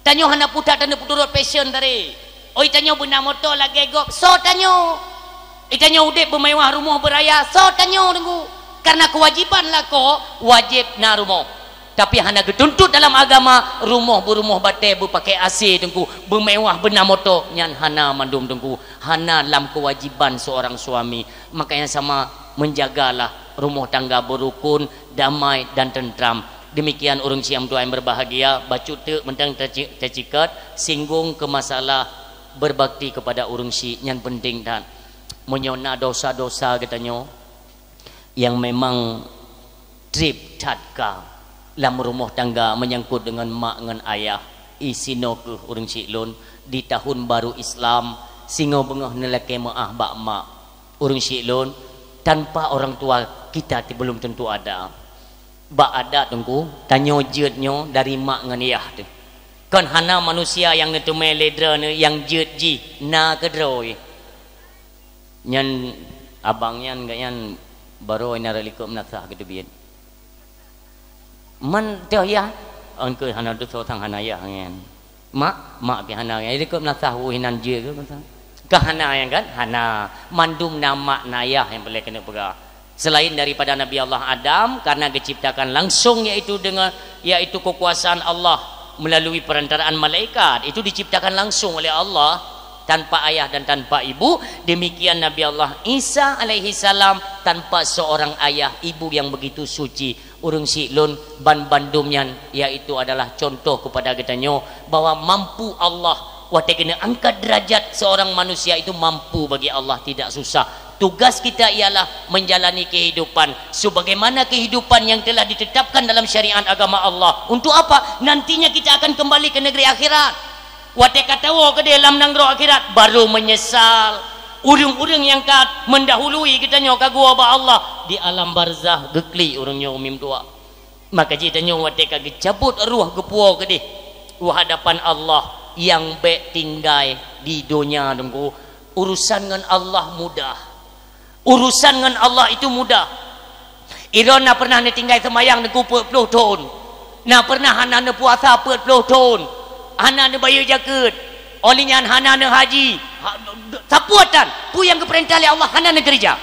Tanyoe hana putak tanyoe peuturot passion tadi. Oi, tanyoe beuna moto lagèe gob, soe tanyoe? Oi, tanyoe udép beumewah, rumoh beuraya, soe tanyoe, teungku? Karena kewajiban lakoe wajéb na rumoh. Tapi hana geutuntot dalam agama, rumoh beurumoh batée, beupakée A C teungku, beumewah beuna moto, nyan hana mandum teungku. Hana lam kewajiban seorang suami. Makanya sama menjagalah rumah tangga berukun, damai dan tentram. Demikian ureuëng syiek meutuah yang berbahagia, bacut teuk mantong taci-, tacikot, singgung ke masalah berbakti kepada ureuëng syiek, nyan penting that. Meunyoe na dosa-dosa geutanyoe, nyang memang treb that ka lam rumoh tangga menyangkut deungon mak ngon ayah. Isinoe keuh ureuëng syiek lôn, di tahun baru Islam, singoh beungoh neulakée meuáh bak mak. Ureuëng syiek lôn, tanpa orang tua kita ti belum tentu ada. Bak adat teungku, tanyoe jeuet nyoe dari mak ngon yah teuh. Kon hana manusia nyang neuteumé lé droeneuh nyang jeuet jih na keudroe. Nyan abang nyan, gobnyan barô na likot meunasah geuteubiet. Man teuh yah, engkeu hana teusoe sang hana yah nyan. Mak, mak pi hana nyan. Likot meunasah weueh nan jeuet keu meunasah. Ka hana nyan kan? Hana. Mandum na mak na yah nyang peureulée keuneuk peugah. Selain daripada Nabi Allah Adam, karena diciptakan langsung, yaitu dengan, yaitu kekuasaan Allah melalui perantaraan malaikat, itu diciptakan langsung oleh Allah tanpa ayah dan tanpa ibu. Demikian Nabi Allah Isa alaihi salam tanpa seorang ayah ibu yang begitu suci. Ureuëng syiek lôn, ban bandum nyan, yaitu adalah contoh kepada geutanyoe bahwa mampu Allah watée keuneuk angkat derajat seorang manusia itu mampu bagi Allah, tidak susah. Tugas kita ialah menjalani kehidupan sebagaimana kehidupan yang telah ditetapkan dalam syariat agama Allah. Untuk apa? Nantinya kita akan kembali ke negeri akhirat. Watée ka tawoe keudeh lam nanggroe akhirat, baru menyesal. Ureuëng-ureuëng nyang ka mendahului geutanyoe ka geuwoe bak Allah di alam barzah, geuklik ureuëng nyoe umim tuha. Maka jih tanyoe watée ka geucabot roh geupuwoe keudeh u hadapan Allah, nyang bék tinggai di donya teungku. Urusan ngon Allah mudah. Urusan ngon Allah itu mudah. Droe na pernah neutinggai seumayang teungku peuet ploh thon. Na pernah hana neupuasa peuet ploh thon. Hana neubayeue jakeuet. Óh lheueh nyan hana neuhaji. Ha, sapeue tan, peue nyang geupeurintah lé Allah hana neukeureuja.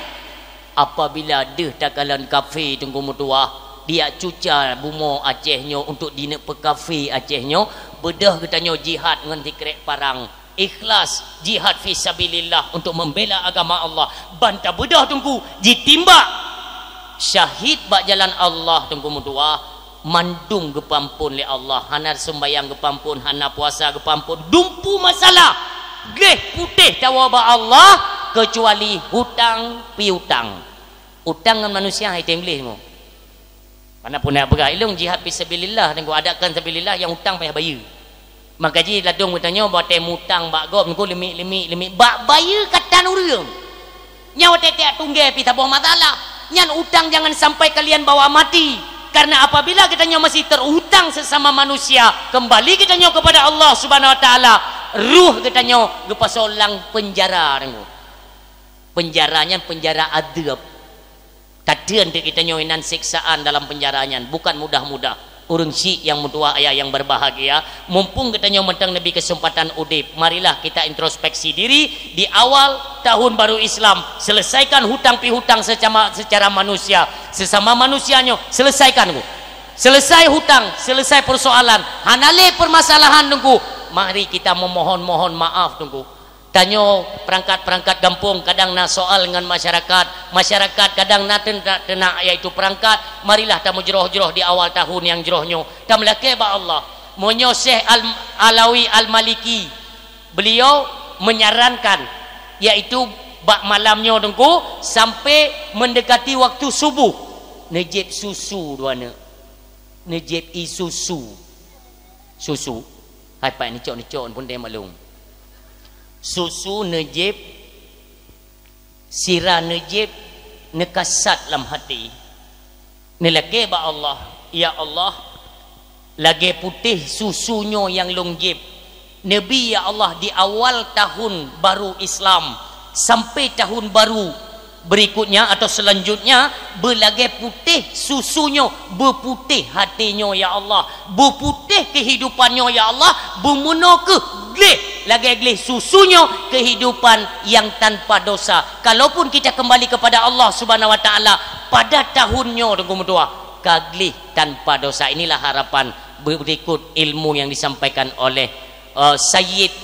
Apabila deuh takalon kafé teungku meutuwah, diak cuca bumoe Aceh nyoe untuk dineuk peukafé Aceh nyoe, beudôh geutanyoe jihad ngon sikrék parang, ikhlas jihad fi sabilillah untuk membela agama Allah. Ban tabeudôh teungku, jitimbak syahid bak jalan Allah teungku meutuwah, mandum geupeuamphon lé Allah, hana seumbayang geupeuamphon, hana puasa geupeuamphon, dumpu masalah, gleh putéh tawoe bak Allah, keucuali hutang piutang. Utang ngon manusia hai tem gleh mo. Mana pun nak peugah ilong jihad fi sabilillah, teungku adak kan sabilillah nyang utang payah bayeue. Maka jih ladôm geutanyoe watée mutang bak gob teungku leumik-leumik, leumik bak bayeue katan ureuëng. Nyan watée tiak tunggée pi saboh masalah. Nyan utang jangan sampai kalian bawa mati. Karena apabila geutanyoe masih terutang sesama manusia, kembali geutanyoe kepada Allah Subhanahu Wa Taala, ruh geutanyoe geupasoe lam penjara teungku. Penjara nyan penjara adeueb. Tateun teuk geutanyoe inan siksaan dalam penjara nyan, bukan mudah-mudah. Ureuëng syiek nyang meutuwah ayah nyang berbahagia, mumpung geutanyoe mantong neubri kesempatan udeb, marilah kita introspeksi diri di awal tahun baru Islam, selesaikan hutang piutang secara, secara manusia, sesama manusia nyoe, selesaikan. Selesai hutang, selesai persoalan, hana lé permasalahan teungku, mari kita memohon-mohon maaf teungku. Tanyoe perangkat-perangkat gampông kadang na soal ngon masyarakat, masyarakat kadang na teunak-teunak, yaitu perangkat, marilah tameujroh-jroh di awal tahun nyang jroh nyoe, tameulakée bak Allah. Meunyoe Syekh Al-, Alawi Al-Maliki, beliau menyarankan, yaitu bak malam nyoe teungku, sampai mendekati waktu subuh, neujieb susu dua neuk, neujieb ie susu. Susu. Hai pat neucok-neucok pun teumaklum. Susu neujieb, sira neujieb, neukasat lam hati. Neulakée bak Allah, "Ya Allah, lagée putéh susu nyoe nyang lôn jieb, neubi ya Allah di awal tahun baru Islam sampai tahun baru berikutnya atau selanjutnya, beulagée putéh susu nyoe, beuputéh até nyoe ya Allah, beuputéh kehidupan nyoe ya Allah, beumeunoe keuh gleh lagée gleh susu nyoe kehidupan nyang tanpa dosa." Kalaupun kita kembali kepada Allah Subhanahu Wa Taala, Pada tahun nyoe, Teungku meutuah, ka gleh tanpa dosa. Inilah harapan berikut ilmu yang disampaikan oleh, eh, Sayyid,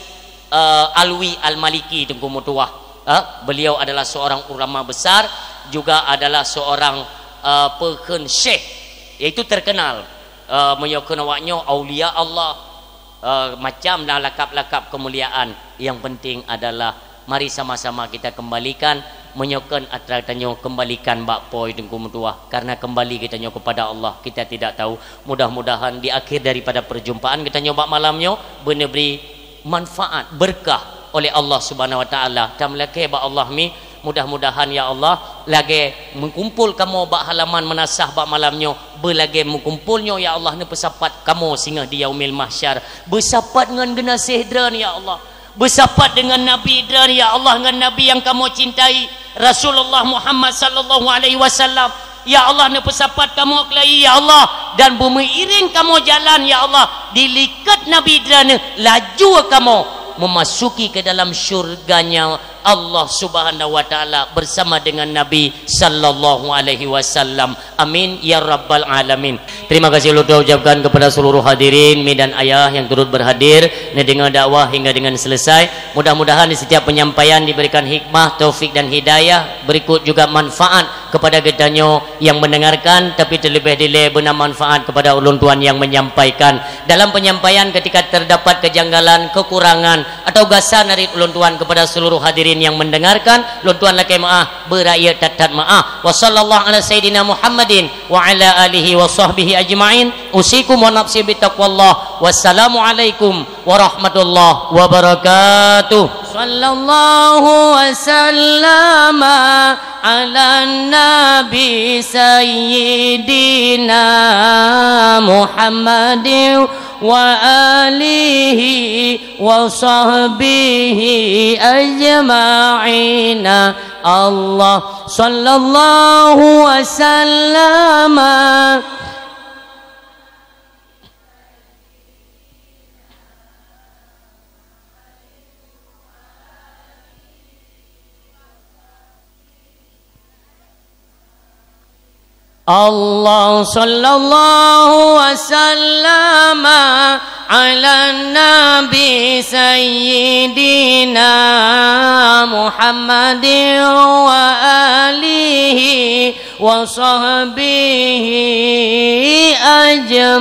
eh, Alwi Al-Maliki, Teungku meutuah. Eh, beliau adalah seorang ulama besar, juga adalah seorang, eh, peukheun syekh, yaitu terkenal. Eh, meunyoe kheun awak nyoe aulia Allah, eh, macam dan lakab-lakab kemuliaan. Yang penting adalah mari sama-sama kita kembalikan, meunyoe kheun atra tanyoe kembalikan bak Po Teungku meutuah, karena kembali kita nyoe kepada Allah, kita tidak tahu. Mudah-mudahan di akhir daripada perjumpaan kita nyoe bak malam nyoe, beuneu bri manfaat, berkah oleh Allah Subhanahu Wa Taala. Tameulakée bak Allah mi, mudah-mudahan, ya Allah, lagée meukumpul kamoe bak halaman meunasah bak malam nyoe, beulagée meukumpul nyoe, ya Allah, neupeusapat kamoe singoh di Yaumil Mahsyar, beusapat ngon geunaséh Droen, ya Allah, beusapat deungon Nabi Droen, ya Allah, ngon Nabi nyang kamoe cintai, Rasulullah Muhammad sallallahu alaihi wasallam. Ya Allah, neupeusapat kamoe keulayi, ya Allah, dan beumeuiring kamoe jalan, ya Allah, di likot Nabi Droen, laju kamoe memasuki ke dalam syurganya Allah Subhanahu Wa Taala bersama dengan Nabi sallallahu alaihi wasallam. Amin ya rabbal alamin. Terima kasih ulôn ucapkan kepada seluruh hadirin, mi dan ayah yang turut berhadir, neudeungoe dakwah hingga dengan selesai. Mudah-mudahan di setiap penyampaian diberikan hikmah, taufik dan hidayah, berikut juga manfaat kepada geutanyoe yang mendengarkan, tapi terlebih dilée beuna manfaat kepada ulôn tuan yang menyampaikan. Dalam penyampaian ketika terdapat kejanggalan, kekurangan, atau gasa narit ulôn tuan kepada seluruh hadirin yang mendengarkan, ulôn tuan lakée meuáh, beurayeuk that-that meuáh. Wa sallallahu ala sayyidina Muhammadin wa ala alihi wa sahbihi ajma'in. Usikum wa nafsi bitaqwallah. Wassalamualaikum warahmatullahi wabarakatuh. Sallallahu wasallama ala nabi sayyidina Muhammadin wa alihi wa sahbihi ajma'ina. Allah sallallahu wasallama. Allah sallallahu wasallama ala nabi sayyidina Muhammadin wa alihi wa sahbihi ajma'in.